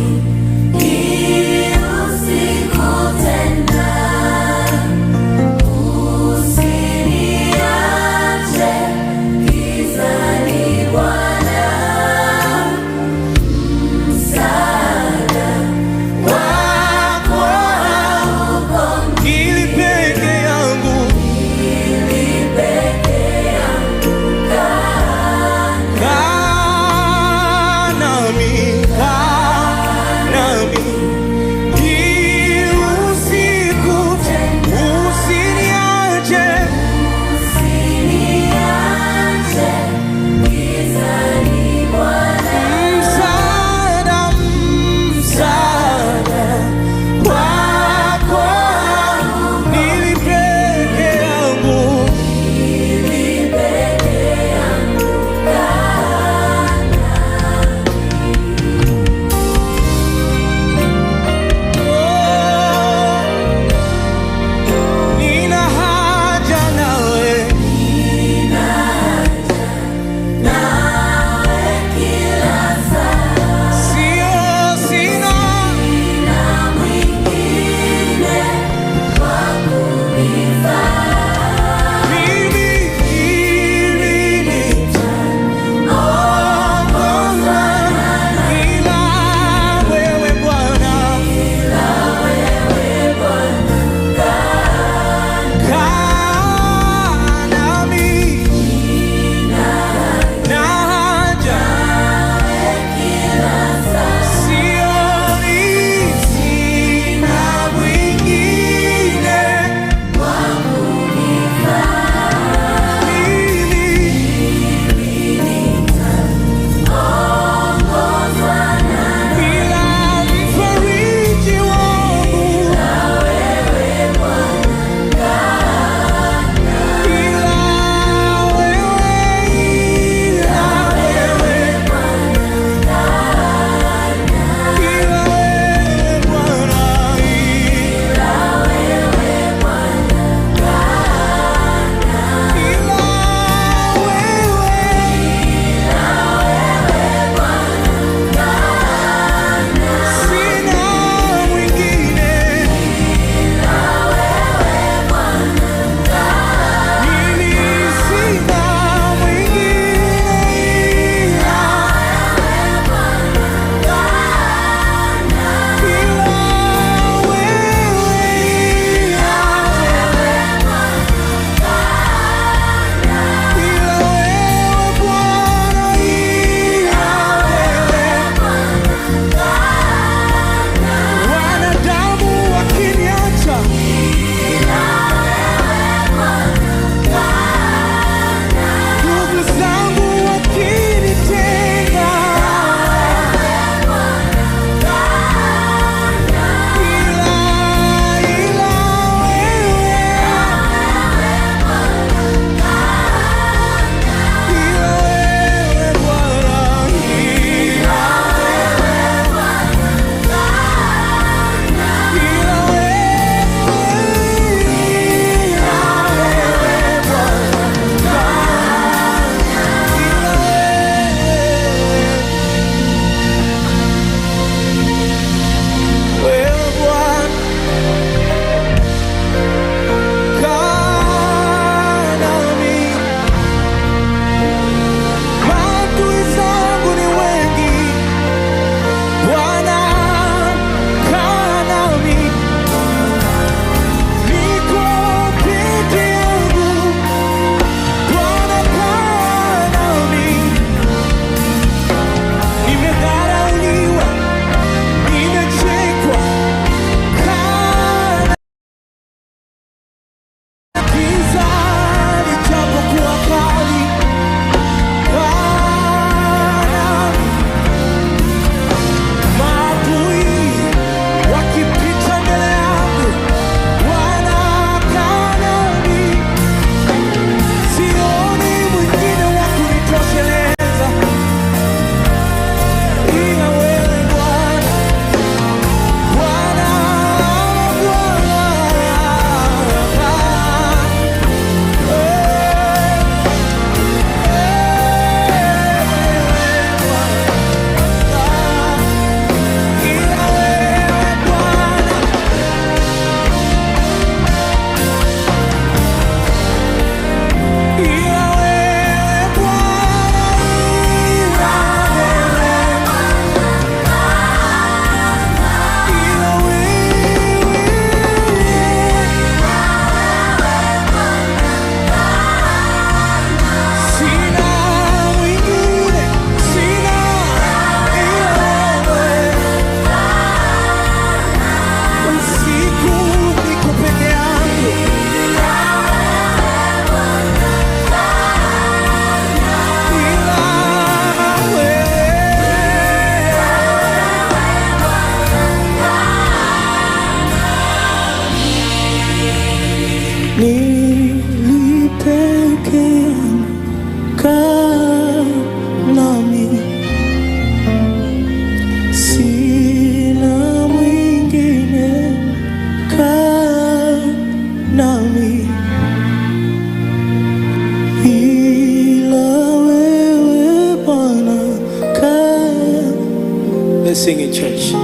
Let's sing in church.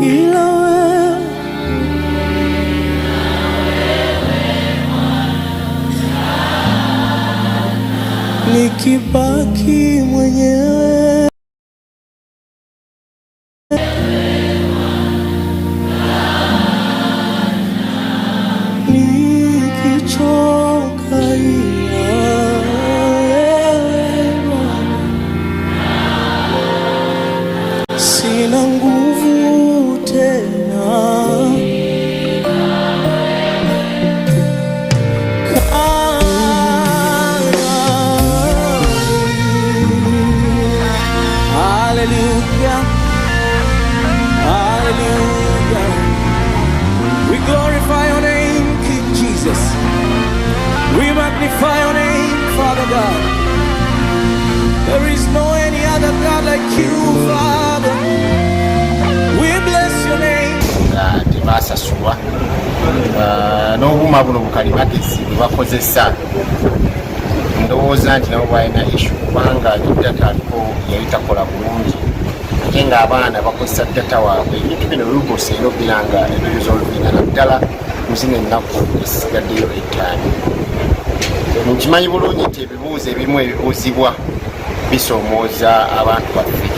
Ila wewe nikibaki mwenyewe. Nikichoka ila wewe Bwana, sina nguvu tena. Hallelujah. Hallelujah. We glorify your name, King Jesus. We magnify your name, Father God. There is no any other God like you, Father. We bless your name. Nga tebasasulwa. N'obuuma buno bukalimagezi bwe bakozesa, ndowooza nti nabo balina issue, kubanga data aliko yali takola bulungi, ate ng'abaana bakozesa data waabwe. Ebintu bino UBOS erina okubeera nga ebiresolvinga, naddala mu zino ennaku ezisigaddeyo 5. Nkimanyi bulungi nti ebibuuzo ebimu ebibuuzibwa bisoomooza abantu baffe.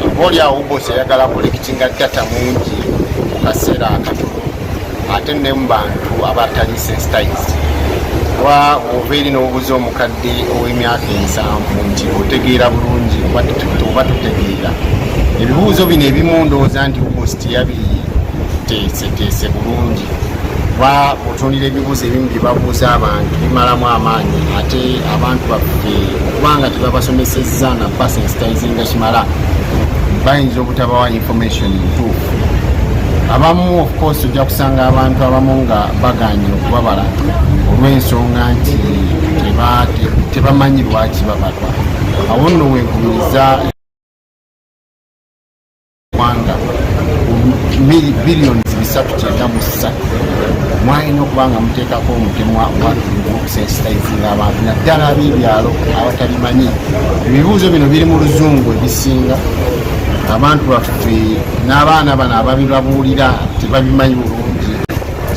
Oba oli awo UBOS eyagala collectinga data mungi mu kaseera akatono, ate ne mu bantu abatali sensitized. Wa ova eri n'obuuza omukadde ow'emyaka 70 nti otegeera bulungi oba totegeera ebibuuzo bino ebimu, ndowooza nti UBOS teyabiteeseteese bulungi, kuba otundira ebibuuzo ebimu bye babuuza abantu bimalamu amaanyi, ate abantu baffe okubanga tebabasomesezza na basensitizinga kimala, bayinza obutabawa information ntuufu. Abamu, of course, ojja kusanga abantu abamu nga baganye okubabala olw'ensonga nti tebamanyi lwaki babalwa. Awo nno wenkubiriza eggwanga 393 billion mwalina okuba nga muteekako omutemwa okusensitizinga abantu, naddala ab'ebyalo abatabimanyi. Ebibuuzo bino biri mu Luzungu ebisinga, abantu baffe n'abaana bano ababibabuulira tebabimanyi bulungi,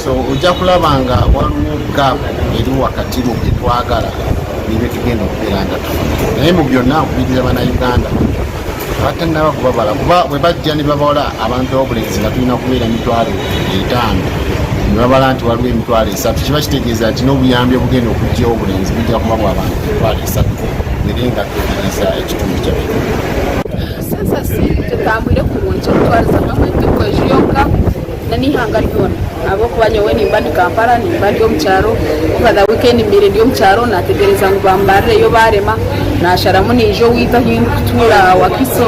so ojja kulaba nga waliwo gap eri wakati mu byetwagala nebyetugenda okubeera nga tufuna. Naye mu byonna nkubiriza Bannayuganda abatannaba kubabala, kuba bwe bajja ne babala abantu abobulenzi nga tulina kubeera 50,000, ne babala nti waliwo 30,000, kiba kitegeeza nti n'obuyambi obugenda okugyawo obulenzi bujja kuba bwa bantu 30,000, naye nga tukiriza ekitundu kyaffe. Census tetambwire kurungi okutwariza hamwe, tikweju yonka na n'eihanga ryona, ahabw'okuba nyowe nimba ndi Kampala, nimba ndi omu kyaro. Over the weekend mbaire ndi omu kyaro, nategereza ngu bambarireyo barema, nasharamu naija owaitu ahu ndikutuura Wakiso,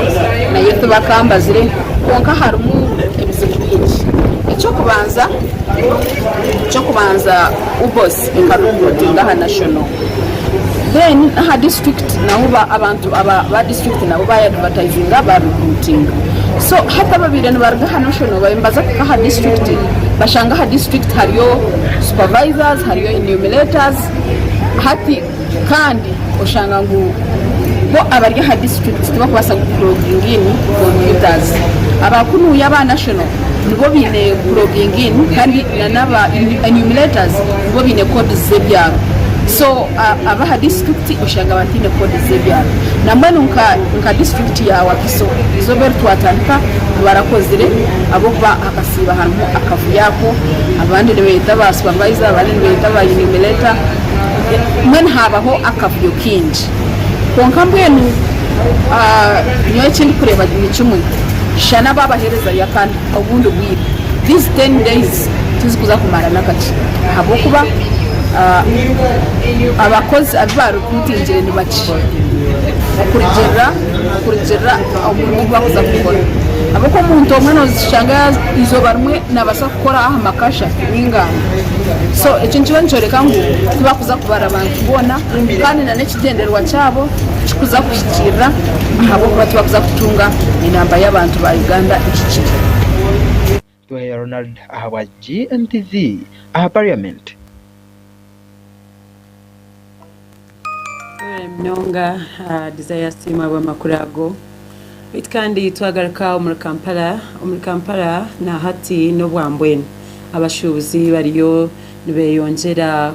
nayo tibakambazire. Kwonka harimu ebizibu bingi. Ekyokubanza, UBOS ekarecruitinga aha national, then aha district naho abantu aba district nabo bayadvertisinga barecruitinga. So hati ababaire nibaruga aha national babaire nibaza kuhika aha district, bashanga aha district hariyo supervisors, hariyo enumerators. Hati kandi oshanga ngu bo abari aha district tibakubaasa kuloginga in computers. Abakunuya aba national nibo baine kuloginga in, kandi n'aba enumerators nibo baine codes z'ebyaro. So abaha district oshanga bataine codes z'ebyaro. Nambwenu nka district ya Wakiso, izooba eri twatandika tibarakozire, ahabw'okuba hakasiiba harimu akavuyo ako, abandi nibeeyeta ba supervisor, abandi nibeeyeta ba enumerator, mbwenu haabaho akavuyo kaingi. Kwonka mbwenu nyowe eki ndikureeba ni kimwe, shana baabaheerezayo akandi obundi bwire, these 10 days tizikuza kumara n'akakye, ahabw'okuba abakozi abu baarecruitingire ni bakye okurugiirira omurimo ogu barikuza kukora. Ahabw'okuba omuntu omwe noshanga eizooba rimwe naabaasa kukora aha maka ashatu ninga ana. So ekyo nikiba nikyoreka ngu tibakuza kubara abantu boona, kandi n'ekigyendererwa kyabo tikikuza kuhikiirira, ahabw'okuba tibakuza kutunga enamba y'abantu ba Uganda ehikire. Tuheya Ronald ahabwa GNTV aha Parliament. Webale munonga Desire Asiimwe ahabw'amakuru ago. Beitu kandi twagaruka omuri Kampala, omuri Kampala nahati n'obwambwenu abashuubuzi bariyo nibeyongyera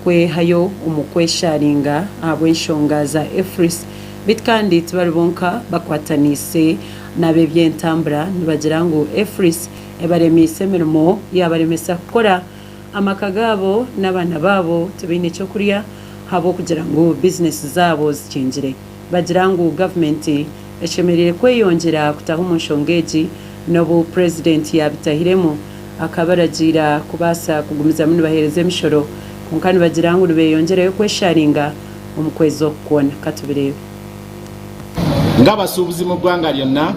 kwehayo omu kwesharinga ahabw'enshonga za EFRIS beitu kandi tibari bonka bakwataniise n'ab'eby'entambura nibagira ngu EFRIS ebaremiise emirimo yabaremesa kukora amaka gaabo n'abaana baabo tibaine ky'okurya ahabw'okugira ngu bizinesi zaabo zikingire. Bagira ngu gavumenti eshemereire kweyongyera kutaha omu nshonga egi n'obu Purezidenti yaabitahiremu akabaragiira kubaasa kugumizamu nibaheereza emishoro kwonka nibagira ngu nibeyongyerayo kwesharinga omu kwezi oku kwona. Katubireebe. Ng'abasuubuzi mu ggwanga lyonna,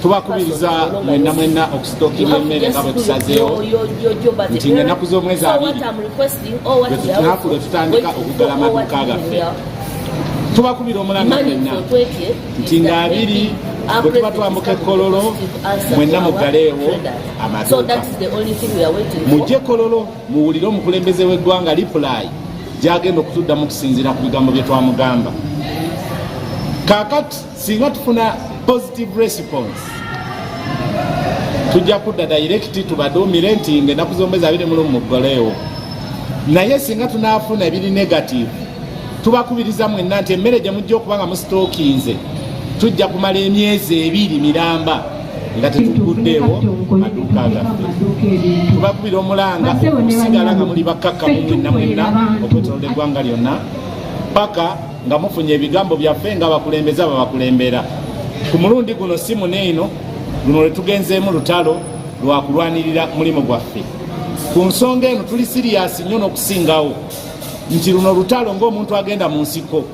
tubakubiriza mwenna mwenna okusitookinga emmere nga bwe tusazeewo nti ng'ennaku z'omwezi abiri lwe lwe tutandika okuggala amaduuka gaffe. Tubakubira omulanga mwenna nti ng'abiri bwe tuba twambuka e Kololo mwenna muggaleewo amaduuka. Mujje Kololo muwulire omukulembeze w'eggwanga lipulaayi gy'agenda okutuddamu okusinziira ku bigambo bye twamugamba. Kaakati singa tufuna positive response tujja kudda direct tubaduumire nti ng'ennaku z'omwezi 21 muggoleewo, naye singa tunaafuna ebiri negative tubakubiriza mwenna nti emmere gye mujja okuba nga musitookinze tujja kumala emyezi ebiri miramba nga tetuguddeewo maduuka gaffe. Tubakubira omulanga okusigala nga muli bakkakkamu mwenna mwenna okwetoloola eggwanga lyonna paka nga mufunye ebigambo byaffe nga abakulembeze ababakulembera. Ku mulundi guno si muneeno, luno lwe tugenzeemu lutalo lwa kulwanirira mulimu gwaffe. Ku nsonga eno tuli siriyasi nnyo n'okusingawo nti luno lutalo ng'omuntu agenda mu nsiko.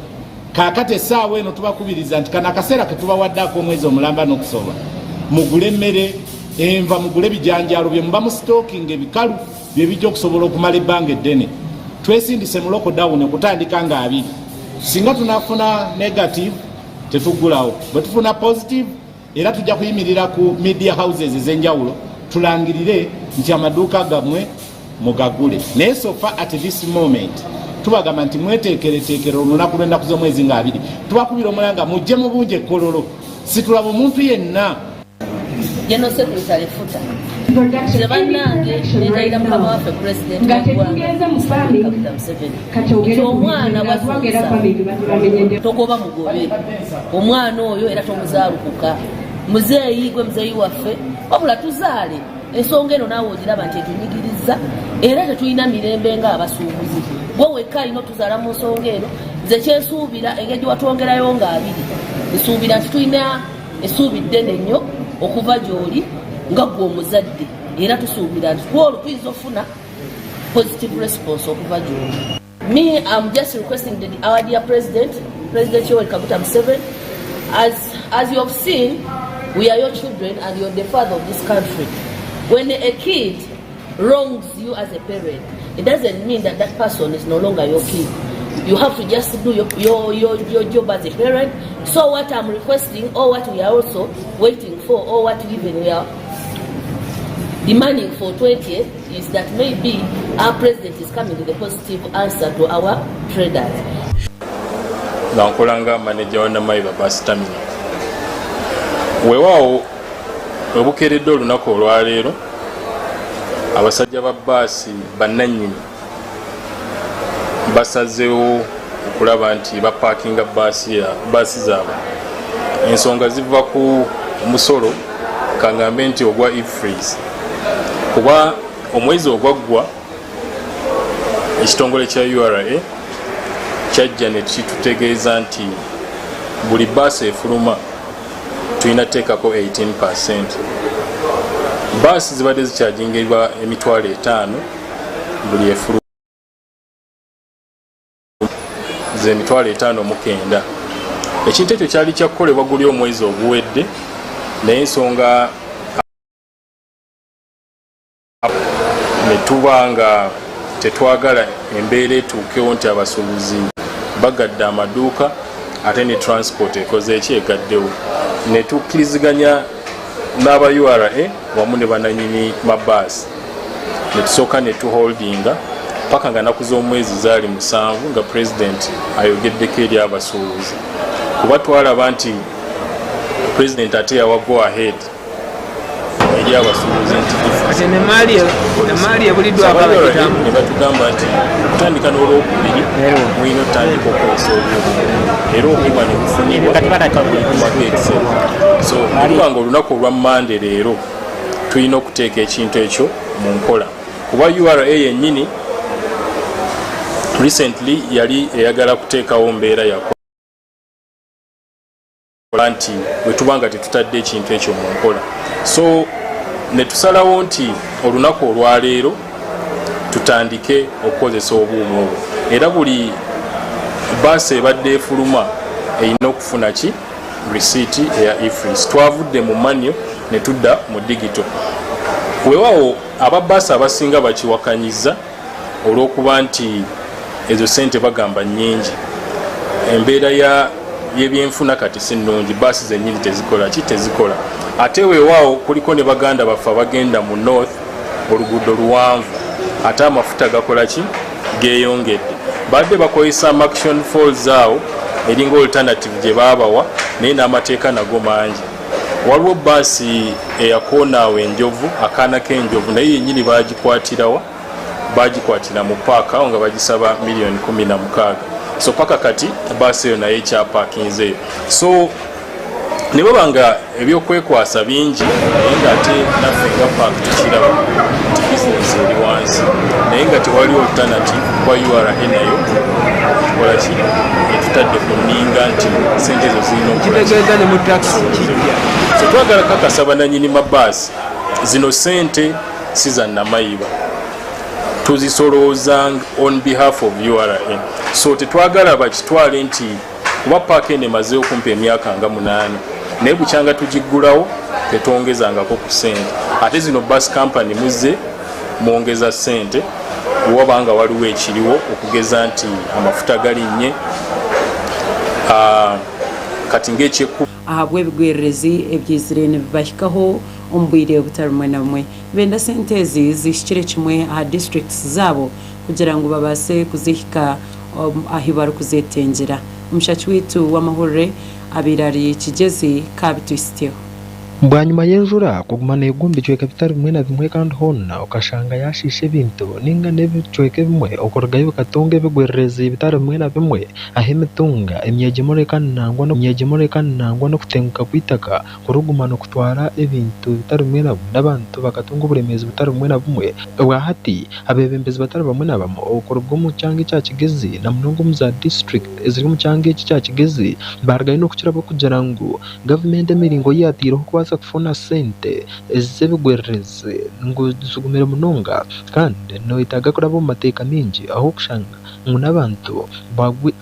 Kaakati essaawa eno tubakubiriza nti kano akaseera ke tubawadde ak'omwezi omulamba n'okusoba, mugule emmere, enva, mugule ebijanjaalo bye muba musitookinga ebikalu bye bijja okusobola okumala ebbanga eddene. Twesindise mu lockdown okutandika nga abiri. Singa tunafuna negative tetuggulawo, bwe tufuna positive era tujja kuyimirira ku media houses ez'enjawulo tulangirire nti amaduuka gammwe mugagule. Naye so far at this moment tubagamba nti mweteekereteekere olunaku lw'ennaku z'omwezi nga abiri. Tubakubira omulanga mujje mu bungi e Kololo, situlaba omuntu yenna. General Secretary Futa nze bannange negayira mukama waffe President w'eggwanga Kaguta Museveni nti omwana bwazza togoba mugobe omwana oyo era tomuzaalukuka muzeeyi gwe muzeeyi waffe wabula tuzaale ensonga eno naawe ogiraba nti etunyigiriza era tetulina mirembe nga abasuubuzi gwe wekka alina otuzaala mu nsonga eno nze kyensuubira engeri gyewatwongerayo nga abiri nsuubira nti tulina essuubi ddene nnyo okuva gy'oli nga ggwe omuzadde era tusuubira nti kwolwo tuyinza okufuna positive response okuva gy'oli. Me, I'm just requesting the, our dear president, President Yoweri Kaguta Museveni, as, as you have seen, we are your children and you're the father of this country. When a kid wrongs you as a parent, it doesn't mean that that person is no longer your kid. You have to just do your, your, your, your job as a parent. So what I'm requesting, or what we are also waiting for, or what even we are demanding for 20th, is that maybe our president is coming with a positive answer to our traders. Nga nkola nga maneja wa Namayiba Bus Terminal. Weewaawo webukeeredde olunaku olwaleero abasajja ba bbaasi bannannyini basazeewo okulaba nti bapaakinga bbaasi zaabwe. Ensonga ziva ku musolo kangambe nti ogwa EFRIS kuba omwezi ogwaggwa ekitongole kya URA kyajja ne kitutegeeza nti buli bbaasi efuluma tulina teekako 18 percent. Bbaasi zibadde zikyajingirwa 500 buli efuluma ze 5900. Ekintu ekyo kyali kyakukolebwa guli omwezi oguwedde naye ensonga ne tuba nga tetwagala embeera etuukewo nti abasuubuzi bagadde amaduuka ate ne transport ekoze eki egaddewo ne tukkiriziganya n'aba URA wamu ne bananyini mabaasi ne tusooka ne tuholdinga paka nga naku z'omwezi zaali 7 nga president ayogeddeko eri abasuubuzi kuba twalaba nti President ate yawa go ahead eri abasuubuzi nti Kati emaali ebuliddwako Aba URA abagitambula. ne batugamba nti okutandika n'olwokubiri mulina otandika okukozesa obuuma era obuuma ne bufunibwa etc. So nekuba nga olunaku olwa Mande leero tulina okuteeka ekintu ekyo mu nkola kuba URA yennyini recently yali eyagala kuteekawo mbeera yakola nti bwe tuba nga tetutadde ekintu ekyo mu nkola. So ne tusalawo nti olunaku olwaleero tutandike okukozesa obuuma obwo, era buli baasi ebadde efuluma erina okufuna ki risiiti eya EFRIS. Twavudde mu manual ne tudda mu digital. Weewaawo aba baasi abasinga bakiwakanyizza olw'okuba nti ezo ssente bagamba nnyingi. Embeera ya y'ebyenfuna kati si nnungi, baasi zennyini tezikola ki, tezikola. Ate weewaawo kuliko ne baganda baffe abagenda mu North, oluguudo luwanvu ate amafuta gakola ki, geeyongedde. Babadde bakozesa Murchison Falls awo eringa alternative gye baabawa, naye n'amateeka nago mangi. Waliwo bbaasi eyakoona awo enjovu, akaana k'enjovu, naye yennyini baagikwatirawa? Baagikwatira mu paaka awo nga bagisaba miliyoni 16. So paka kati bbaasi eyo nayo ekyapaakinzeeyo. So ne baba nga ebyokwekwasa bingi, naye ng'ate naffe nga paaka tukiraba nti bizinesi eri wansi, naye nga tewali alternative kuba URA nayo ekola ki, etutadde ku nninga nti sente ezo zirina okukola ki. Kitegeeza ne mu takisi kijja. So twagala kakasa bananyini mabaasi, zino sente si za Namayiba, tuzisolooza on behalf of URA. So tetwagala bakitwale nti kuba paaka eno emazeewo kumpi emyaka nga 8, naye bukyanga tugiggulawo tetwongezangako ku sente. Ate zino bus company muzze mwongeza sente waba nga waliwo ekiriwo, okugeza nti amafuta galinnye, kati ng'ekyekku Ahabw'ebigwererezi ebyizire nibibahikaho omu bwire butari bumwe na bumwe. Nibenda sente ezi zihikire kimwe aha disiturikiti zaabo kugira ngu babaase kuzihika ahu barikuzetengyera. Omushaki waitu w'amahurire abaire ari Kigyezi kaabituhitsyeho. Bwanyima y'enjura kuguma neegwa omu bicweka bitari bimwe na bimwe kandi hoona okashanga yaashiisha ebintu nainga n'ebicweka ebimwe okurugayo bikatunga ebigwererezi bitari bimwe na bimwe ahu emitunga, emyegyemure kandi nangwa emyegyemure kandi nangwa n'okutenguka kw'eitaka kurikuguma nikutwara ebintu bitari bimwe na bimwe n'abantu bakatunga oburemeezi butari bumwe na bumwe. Obwahati abeebembezi batari bamwe na bamwe okuruga omu kyanga ekya Kigezi na munonga omu za disiturikiti eziri omu kyanga eki ekya Kigezi baarugayo n'okukira barikugira ngu Gavumenti emiringo ei yaataireho kubaasa kufuna sente ez'ebigwererezi ngu zigumire munonga kandi noyetaaga kuraba omu mateeka maingi ahu orikushanga ngu n'abantu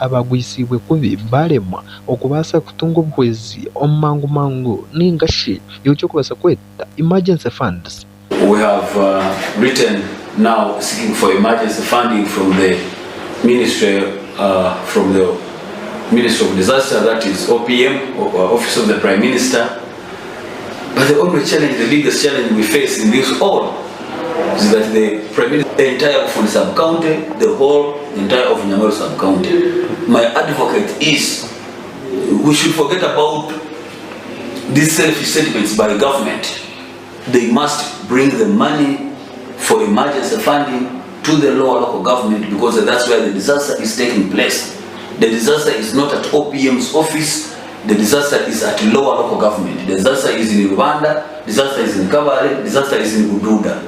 abagwisiibwe kubi baaremwa okubaasa kutunga obuhwezi omu mangu mangu nainga shi eki orikubaasa kweta emergency funds. We have written now seeking for emergency funding from the ministry from the Ministry of Disaster, that is OPM, Office of the Prime Minister. But the only challenge, the biggest challenge we face in this all is that the Prime Minister, the entire Bufundi sub-county, the whole entire of Nyamweru sub-county. My advocate is we should forget about these selfish sentiments by government. They must bring the money for emergency funding to the lower local government because that's where the disaster is taking place. The disaster is not at OPM's office, the disaster is at lower local government. The disaster is in Rwanda, disaster is in Kabale, disaster is in Bududa.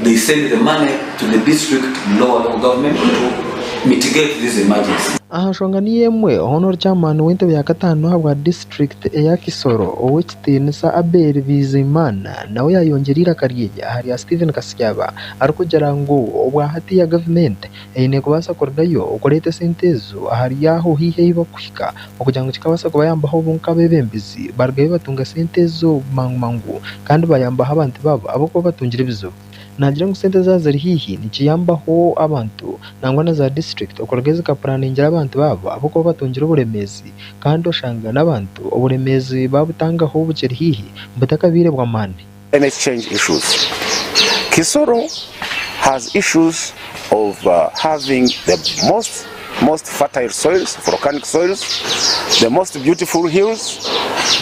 They send the money to the district lower local government to mitigate this emergency. Aha nshonga niyo emwe, hoona ori chairman w'entebe ya kataano ahabwa disiturikiti eya Kisoro, Ow'ekitiinisa Abel Biziimana nawe yayongyera eiraka rye aha rya Stephen Kasyaba arikugira ngu obwahatiya gavumenti eine kubaasa kurugayo okureeta esente ezo ahari aho haihi ahu barikuhika okugira ngu kikabaasa kubayambaho bo nk'abeebembezi barugayo batunga sente ezo mangu mangu kandi bayambaho abantu baabo ahabw'okuba batungire ebizibu. Naagira ngu sente zaaba ziri haihi nikiyambaho abantu nangwa na za disiturikiti okurugayo zikapuraningira abantu baabo ahabw'okuba batungire oburemeezi kandi oshanga n'abantu oburemeezi baabutangaho bukiri haihi butakabaire bw'amaani. Climate change issues. Kisoro has issues of having the most most fertile soils, volcanic soils, the most beautiful hills,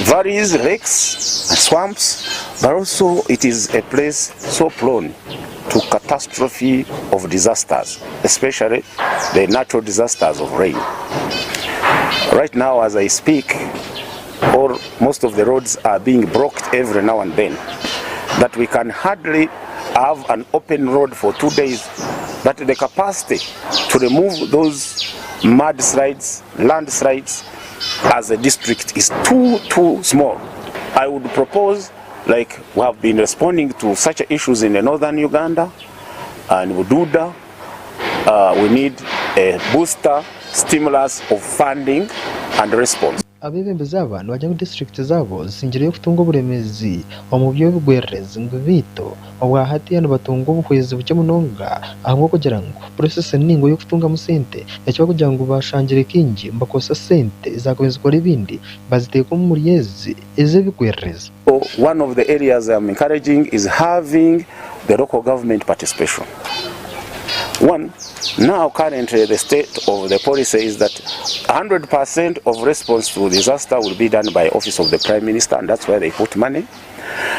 valleys, lakes, and swamps, but also it is a place so prone to catastrophe of disasters, especially the natural disasters of rain. Right now, as I speak, all, most of the roads are being blocked every now and then, that we can hardly have an open road for two days, that the capacity to remove those mudslides, landslides as a district is too, too small. I would propose, like we have been responding to such issues in the northern Uganda and Bududa, we need a booster stimulus of funding and response. Abeebembezi aba nibagira ngu disiturikiti zaabo zisingireyo kutunga oburemeezi omu by'ebigwererezi ngu beitu obwahati nibatunga obuhwezi bukye munonga ahabw'okugira ngu purosesi ni naingwa y'okutungamu sente ekirikugira ngu bashangire kaingi nibakozesa sente ezaakubaire nizikora ebindi baziteeka omuri ezi ez'ebigwererezi. One of the areas I'm encouraging is having the local government participation. One, now currently the state of the policy is that 100% of response to disaster will be done by office of the Prime Minister, and that's where they put money.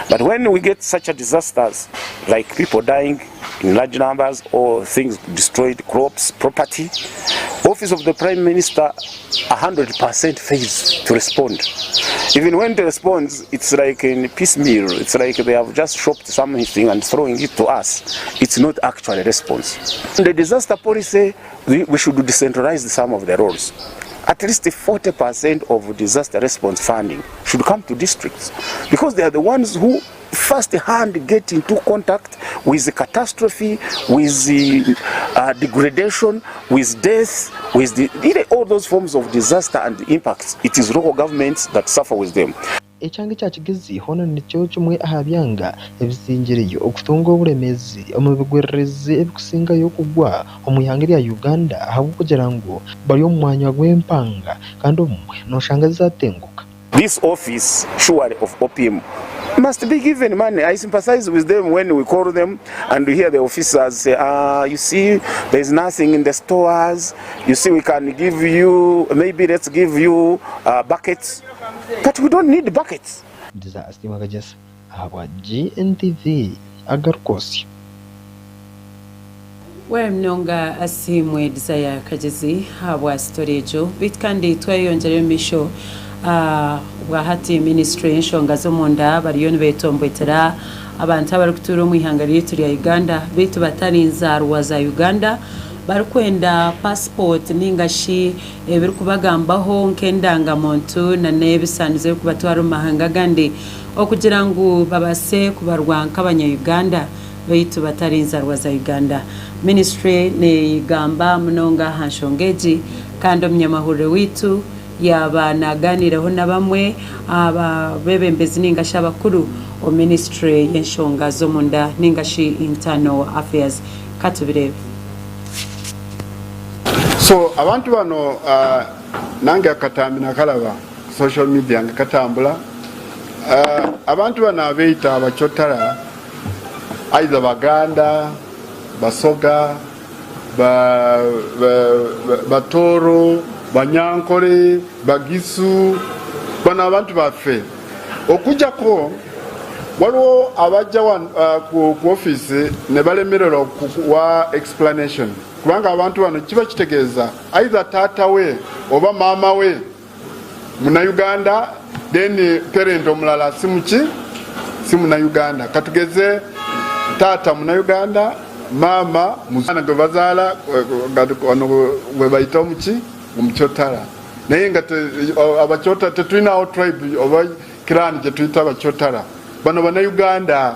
But when we get such a disasters, like people dying in large numbers or things destroyed, crops, property, office of the Prime Minister 100% fails to respond. Even when it responds, it's like in piecemeal. It's like they have just shopped something and throwing it to us. It's not actually a response. In the disaster policy, we should decentralize some of the roles. At least 40% of disaster response funding should come to districts, because they are the ones who first-hand get into contact with the catastrophe, with the degradation, with death, with the, really all those forms of disaster and impacts. It is local governments that suffer with them. Ekyanga ekya Kigezi hoona nikyo kimwe aha byanga ebisingireyo okutunga oburemeezi omu bigwererezi ebikusingayo kugwa omu ihanga erya Uganda ahabw'okugira ngu bari omu mwanya gw'empanga kandi obumwe noshanga zatenguka. This office, surely, of OPM must be given money. I sympathize with them when we call them and we hear the officers say, you see, there's nothing in the stores. You see, we can give you, maybe let's give you buckets. But we don't need buckets. Disaster Mwakagyesa ahabwa GNTV Agarukosyo. Webare munonga Asiimwe Desire Kagyezi ahabwa story egyo. Beitu kandi tweyongyerayo omu maisho, obwahati ministry y'enshonga z'omunda bariyo nibetombwetera abantu abarikutuura omu ihanga ryaitu rya Uganda beitu batari nzaarwa za Uganda barikwenda passport ninga shi ebirikubagambaho nk'endangamuntu na n'ebisaanizo ebirikubatwara omu mahanga agandi okugira ngu babaase kubarwa nk'abanya Uganda beitu batari nzaarwa za Uganda. Minisiture negamba munonga aha nshonga egi kandi omunyamahurire waitu yaaba nagaaniiraho na bamwe aha beebembezi ninga shi abakuru omu minisiture y'enshonga z'omunda ninga shi Internal Affairs. Ka tubireebe. So abantu bano nange akatambi nakalaba ku social media nga katambula abantu bano abeita abachotara either Baganda, Basoga, ba, ba, ba, Batoro, Banyankore, Bagisu, bano abantu baffe okujjako waliwo abajja ku, ku office ne balemererwa okuwa explanation kubanga abantu bano kiba kitegeeza either taata we oba maama we Munnayuganda, then parent omulala si muki, si Munnayuganda. Katugeze taata Munnayuganda, maama mwana gwe bazaala ono gwe bayita omuki, omukyotara, naye nga abakyota tetulinawo tribe oba clan gye tuyita abakyotara. Bano Bannayuganda,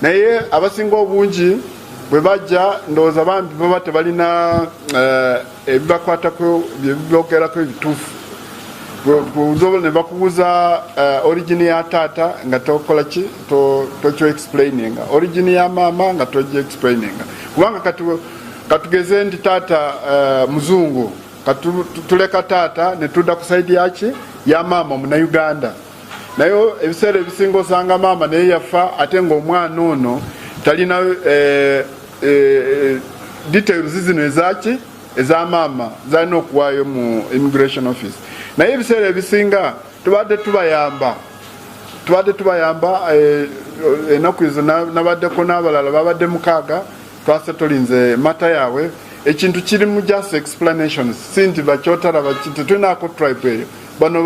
naye abasinga obungi bwe bajja ndowooza bambi baba tebalina ebibakwatako byebyogerako ebituufu. Ne bakubuuza origin ya taata nga tokola ki, tokyo explaininga, origin ya maama nga togi explaininga, kubanga katugeze nti taata muzungu, tuleka taata ne tudda ku side yaki, ya maama Munnayuganda, naye ebiseera ebisinga osanga maama naye yafa ate ng'omwana ono talina details zino ezaki. eza maama zalina okuwaayo mu immigration office naye ebiseera ebisinga tubadde tubayamba tubadde tubayamba eh, enaku ezo nabaddeko n'abalala babadde mukaaga twasetolinze mata yaabwe ekintu kiri mu just explanations si nti bakyotara baki tetulinaako tribe eyo bano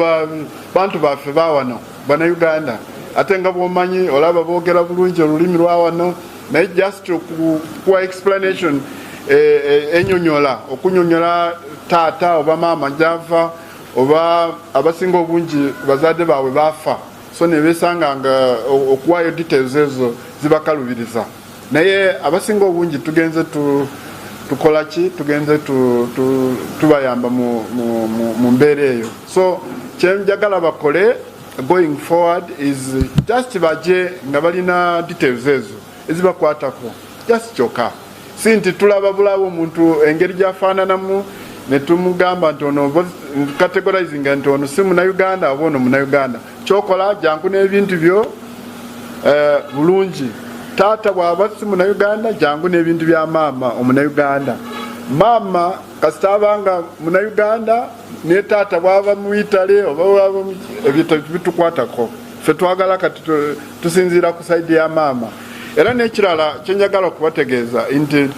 bantu baffe bawano banauganda ate nga bwomanyi olaba boogera bulungi olulimi lwawano naye just okuwa explanation eh, eh, enyonyola okunyonyola taata oba maama gyava oba abasinga obungi bazadde baabwe baafa so nebesanga nga okuwaayo details ezo zibakalubiriza naye abasinga obungi tugenze tu tukola ki tugenze tubayamba mu, mu, mu, mu mbeera eyo so kyenjagala bakole going forward is just baje nga balina details ezo ezibakwatako just kyokka si nti tulaba bulaba omuntu engeri gyafaananamu netumugamba nti ono categorizing nti ono si munauganda oba ono munauganda kyokola jangu n'ebintu byo eh, bulungi taata bwaba si munauganda jangu n'ebintu bya maama omunauganda maama kasita abanga munauganda ne taata bwaba mu italy oba bwaba ebyo tebitukwatako ffe twagala kati tusinziira ku saidi ya maama era n'ekirala kyenjagala okubategeeza nti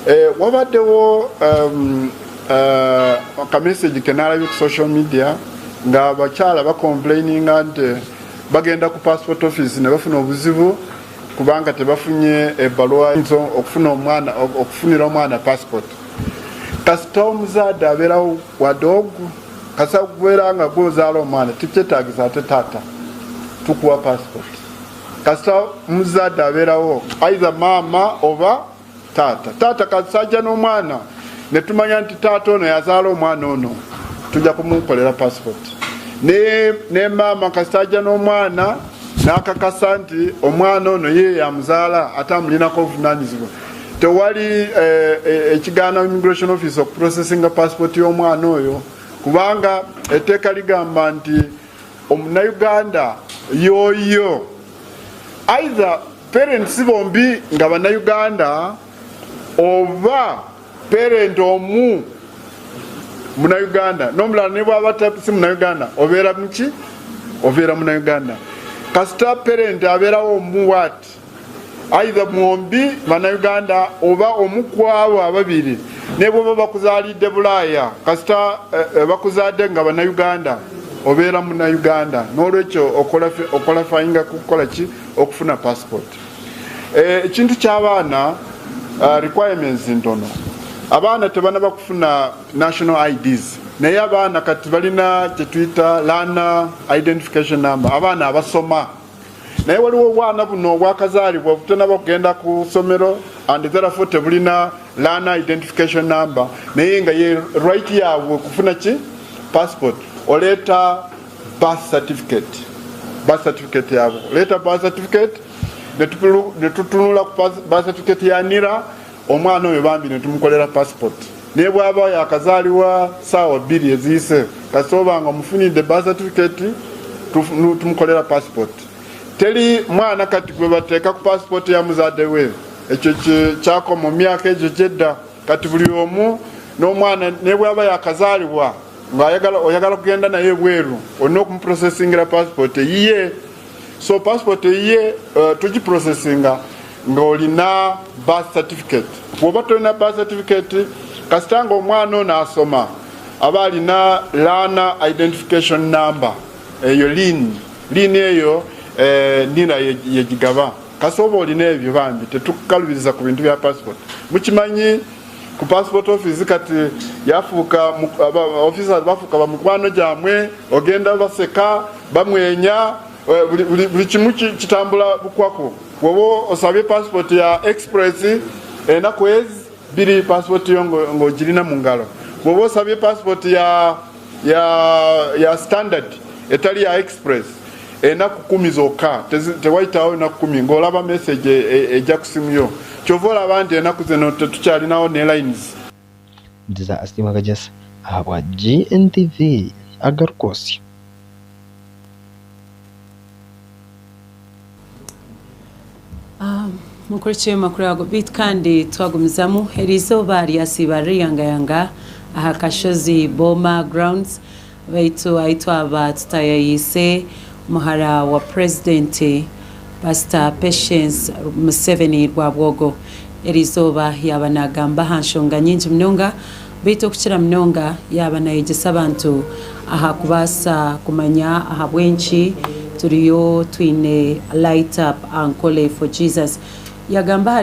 eh, wabaddewo um, uh, kamesegi kenalabye ku social media nga abakyala bacomplaininga nti bagenda ku passport office ne bafuna obuzibu kubanga tebafunye ebbaluwa okufuna omwana okufunira omwana passport kasita omuzaadde abeerawo wadde ogu kasita kubeera nga gwozaala omwana tikyetagisa ate taata tukuwa passport kasita omuzaadde abeerawo either maama oba taata taata kasita ajja n'omwana netumanya nti taata ono yazaala omwana ono tujja kumukolera passport ne, ne maama kasita ajja n'omwana n'akakasa nti omwana ono ye yamuzaala ate amulinako obuvunanyizibwa tewali eh, eh, ekigaana immigration office okuprocessinga passport y'omwana oyo kubanga etteeka ligamba nti omunauganda yoyo either parents bombi nga banauganda oba parent omu munauganda nomulala nebwaba si munauganda obeera muki obeera munauganda kasita parent abeerawo omu wat either mwombi banauganda oba omu kwabo ababiri nebwoba bakuzalidde bulaaya kasita eh, eh, bakuzadde nga banauganda obeera munauganda nolwekyo okolafayinga kukola ki okufuna passport eh, ekintu ky'abaana uh, requirements ntono abaana tebanaba kufuna national ids naye abaana kati balina kyetuyita learner identification number abaana abasoma naye waliwo obwana buno obwakazaalibwa obutanaba kugenda ku ssomero and therefore tebulina learner identification number naye nga ye right yaabwe okufuna ki passport oleeta birth certificate birth certificate yaabwe oleeta birth certificate netutunula ku birth certificate ya nira omwana oyo bambi netumukolera passport naye bwaba yakazaliwa saawa bbiri eziyise kasita oba nga omufunidde birth certificate tumukolera passport teri mwana kati gwe bateeka ku passport ya muzadde we ekyo kyakoma mu myaka egyo gyedda kati buli omu n'omwana ne bwaba yakazaalibwa nga oyagala kugenda naye ebweru olina okumuprocesingira passport eyiye so passport eyiye uh, tugiprocesinga ng'olina birth certificate bw'oba tolina birth certificate kasita nga omwana ono asoma aba alina learner identification number eyo lin lin eyo eh, nira yegigaba kasita oba olina ebyo bambi tetukalubiriza ku bintu bya passport mukimanyi ku passport office kati yafuuka officers bafuuka bamukwano gyamwe ogenda baseka bamwenya eh, buli kimu kitambula bukwako woba osabye passport ya express enaku ezi biri passport yo ng'ogirina mu ngalo bwoba osabye passport ya, ya, ya standard etali ya express enaku kumi zokka tewayitawo enaku kumi ng'olaba message e, e, ejja ku simu yo kyova olaba nti enaku zino tetukyalinawo ne lines Ndiza Asiimwe Kagyesa ahabwa GNTV agarikwotsya. Um, Mukurikiye amakuru ago beitu kandi twagumizamu eriizooba ryasiiba ririyangayanga aha kashozi Boma Grounds beitu ahi twaba tutayayiise muhara wa Purezidenti Pasita Patience Museveni Rwabwogo eriizooba yaaba nagamba aha nshonga nyingi munonga beitu okukira munonga yaaba nayegyesa abantu aha kubaasa kumanya ahabw'enki turiyo twine Light Up Ankole for Jesus. Yagamba ahari.